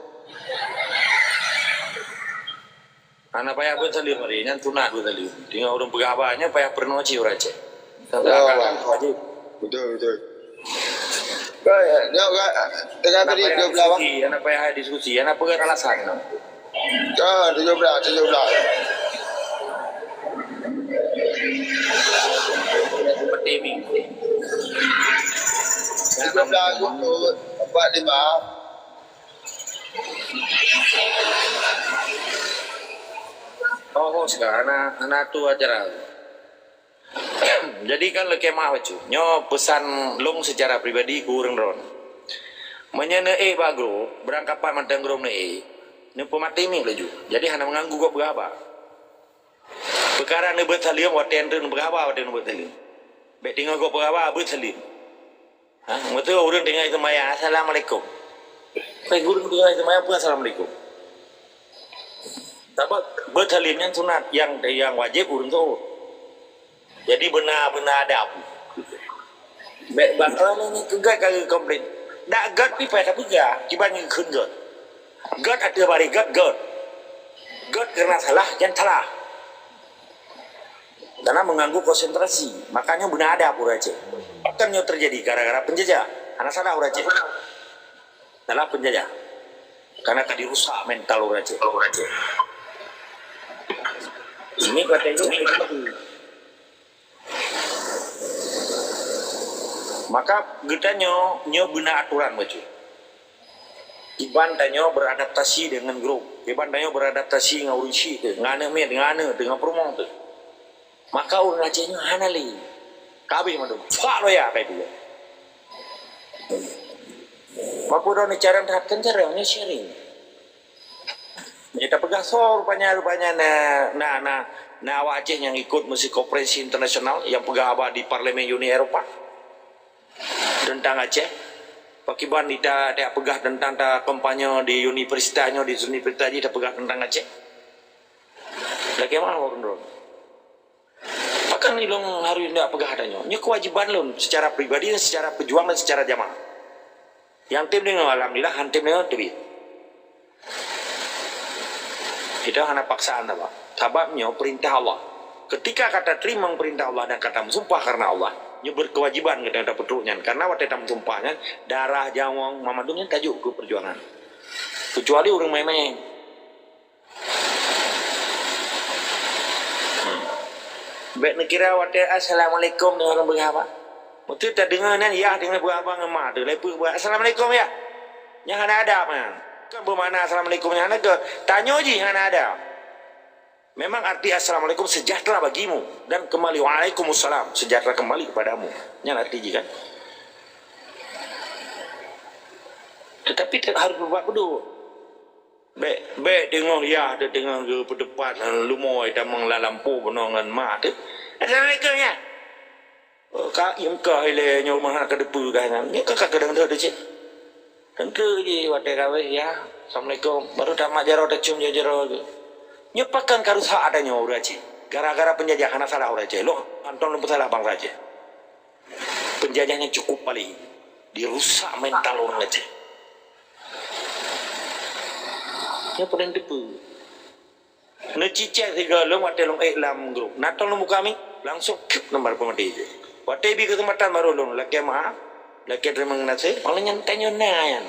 Hana payah beuet saleuem hari nyan, sunat beuet saleuem. Tinggai ureueng peugah haba nyan payah peurunoe cit ureueng Aceh. Sampai Ya, akak Bang. Kan wajib. Betul, betul. Kan, nyoe kan, tengah Hana tadi payah dua belas, Bang. Diskusi, hana payah diskusi, hana peugah alasan. Ah, tujuh belas, tujuh belas. Seperti ini. Tujuh belas Agustus empat lima. Oh, host kah? Hana, hana tu acara. Jadi kan leuké meu'ah bacut. Nyoe peusan lôn seucara pribadi keu ureueng droen. Meunyoe neuék bak grup, beurangkapat mantong grup neuék, neupeumaté mic laju. Jadi hana meuganggu gob peugah haba. Peukara neubeuet saleuem watèe neutreuk neupeugah haba, watèe neubeuet saleuem. Bèk teungoh gob peugah haba, beuet saleuem. Ha, meuteuh ureueng teungoh seumayang, "Assalamualaikum." Bèk ureueng teungoh seumayang peue assalamualaikum. Sabab beuet saleuem nyan sunat, nyang, nyang wajéb ureueng seuôt. Jadi beuna, beuna adab. Bèk bangsa nyoe keu gèt ka geukomplain. Dak gèt pih payah tapeugah, kiban geukheun gèt. Gèt ateueh baréh gèt, gèt. Gèt kareuna salah, jan salah. Karena mengganggu konsentrasi. Makanya beuna adab ureueng Aceh. Pakon nyoe teujadi gara-gara penjajah. Hana salah ureueng Aceh. Salah penjajah. Karena ka dirusak mental ureueng Aceh. Ini kata ini. Maka geutanyoe nyoe beuna aturan bacut. Kiban tanyoe beradaptasi dengan grup. Kiban tanyoe beradaptasi ngon ureueng syik teuh, ngon aneuk miet, ngon aneuk teuh, ngon peurumoh teuh. Maka ureueng Aceh nyoe hana lé. Ka abéh mandum. Fuak loya kai buya. Mampu droeneuh carông that kan carông nyoe sharing. Jadi tapeugah soe rupanya, rupanya na, na, na, na awak Aceh nyang ikut meusi konferensi internasional nyang peugah haba di Parlemen Uni Eropa teuntang Aceh. Pakiban ita, ita peugah teuntang ta kampanye di universitas nyoe, di universitas jih tapeugah teuntang Aceh. Lagèe mana ureueng droen? Pakon ilôn harôh indak peugah tanyoe? Nyoe keuwajéban lôn secara pribadi dan secara peujuang dan secara jamaah. Nyang tem deungoe, alhamdulillah, han tem deungoe teubiet. Kita hana paksaan apa. Sabab nyoe peurintah Allah. Ketika ka tateurimong peurintah Allah dan ka tameusumpah kareuna Allah, nyoe beukeuwajéban geutanyoe tapeutrok nyan. Kareuna watèe tameusumpah nyan, darah, nyawöng, mandum nyan tajok keu peujuangan. Keucuali ureueng maén-maén. Bèk neukira watèe assalamualaikum deungon ureueng peugah haba. Meuteuh tadeungoe nyan, yah deungon peugah haba ngon ma teuh, lheuh peugah, "Assalamualaikum, yah." Nyan hana adab nyan. Kon beumakna assalamualaikum nyan hana gèt. Tanyoe jih hana adab. Memang arti assalamualaikum sejahtera bagimu dan kembali waalaikumsalam sejahtera kembali kepadamu. Nyan arti jih kan. Tetapi te-, harus berbuat beudôh. Bèk, bèk teungoh yah, teungoh geupeuteupat lumoe tamong lam lampôh bunoe ngon mak teuh. Assalamualaikum ya. Oh, ka im kah ilèe nyoe rumoh hana ka teupeue kah nyan. Nyoe ka, ka keudang deuh cit. Teuntèe jih watèe kawé ya. Assalamualaikum. Baru tamat jaroe tacôm jaroe geuh. Nyoe pakon ka rusak ata nyoe ureueng Aceh. Gara-gara penjajah hana salah ureueng Aceh. Lôn, anton lôn peusalah bansa Aceh. Penjajah nyan cukup paléh. Dirusak mental ureueng Aceh. Nyoe paléng teupeue. Neucicék sigoe lôn watèe lôn ék lam grup. Na tô lôn buka mic, langsung kep nomor peumaté jih. Watèe bi keuseumpatan baru lôn lakèe meu'ah, lakèe teurimong gaséh, óh lheueh nyan tanyoe na nyan.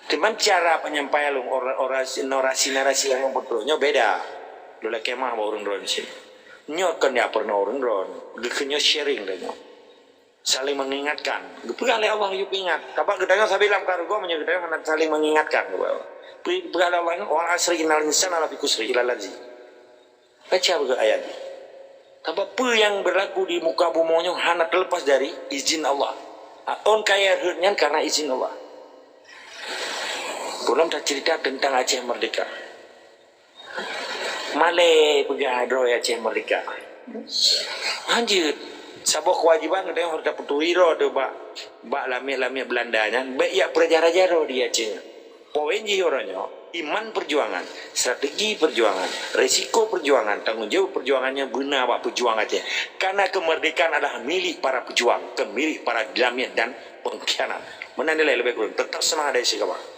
Cuman cara penyampaian lôn, ora-, orasi, narasi-narasi nyang lôn peutrôh nyoe beda. Lôn lakèe meu'ah bak ureueng droen cit. Nyoe kon jak peurunoe ureueng droen, geukheun nyoe sharing tanyoe. Saling mengingatkan. Geupeugah lé Allah yue peuingat. Sabab geutanyoe sabe lam karugo meunyoe geutanyoe hana saling mengingatkan. Geupeugah lé Allah, "Wal asri innal insana lafi khusri illa allazi." Baca beugöt ayat nyoe. Sabab peue nyang berlaku di muka bumoe nyoe hana terlepas dari izin Allah. Ôn kayèe rhot nyan karena izin Allah. Ulôn tacerita tentang Aceh Merdeka. Malèe peugah droe Aceh Merdeka. Hanjeuet. Saboh keuwajéban geutanyoe harôh tapeuturi droe teuh bak, bak lamiet-lamiet Beulanda nyan, bèk jak peuraja-raja droe di Aceh nyan. Poin jih uroe nyoe, iman perjuangan, strategi perjuangan, resiko perjuangan, tanggong jaweueb perjuangan nyan beuna bak peujuang Aceh. Karena kemerdekaan adalah milik para pejuang, kon milik para lamiet dan pengkhianat. Meunan dilèe leubeh kureueng. Tetap seumangat dari si Sabah.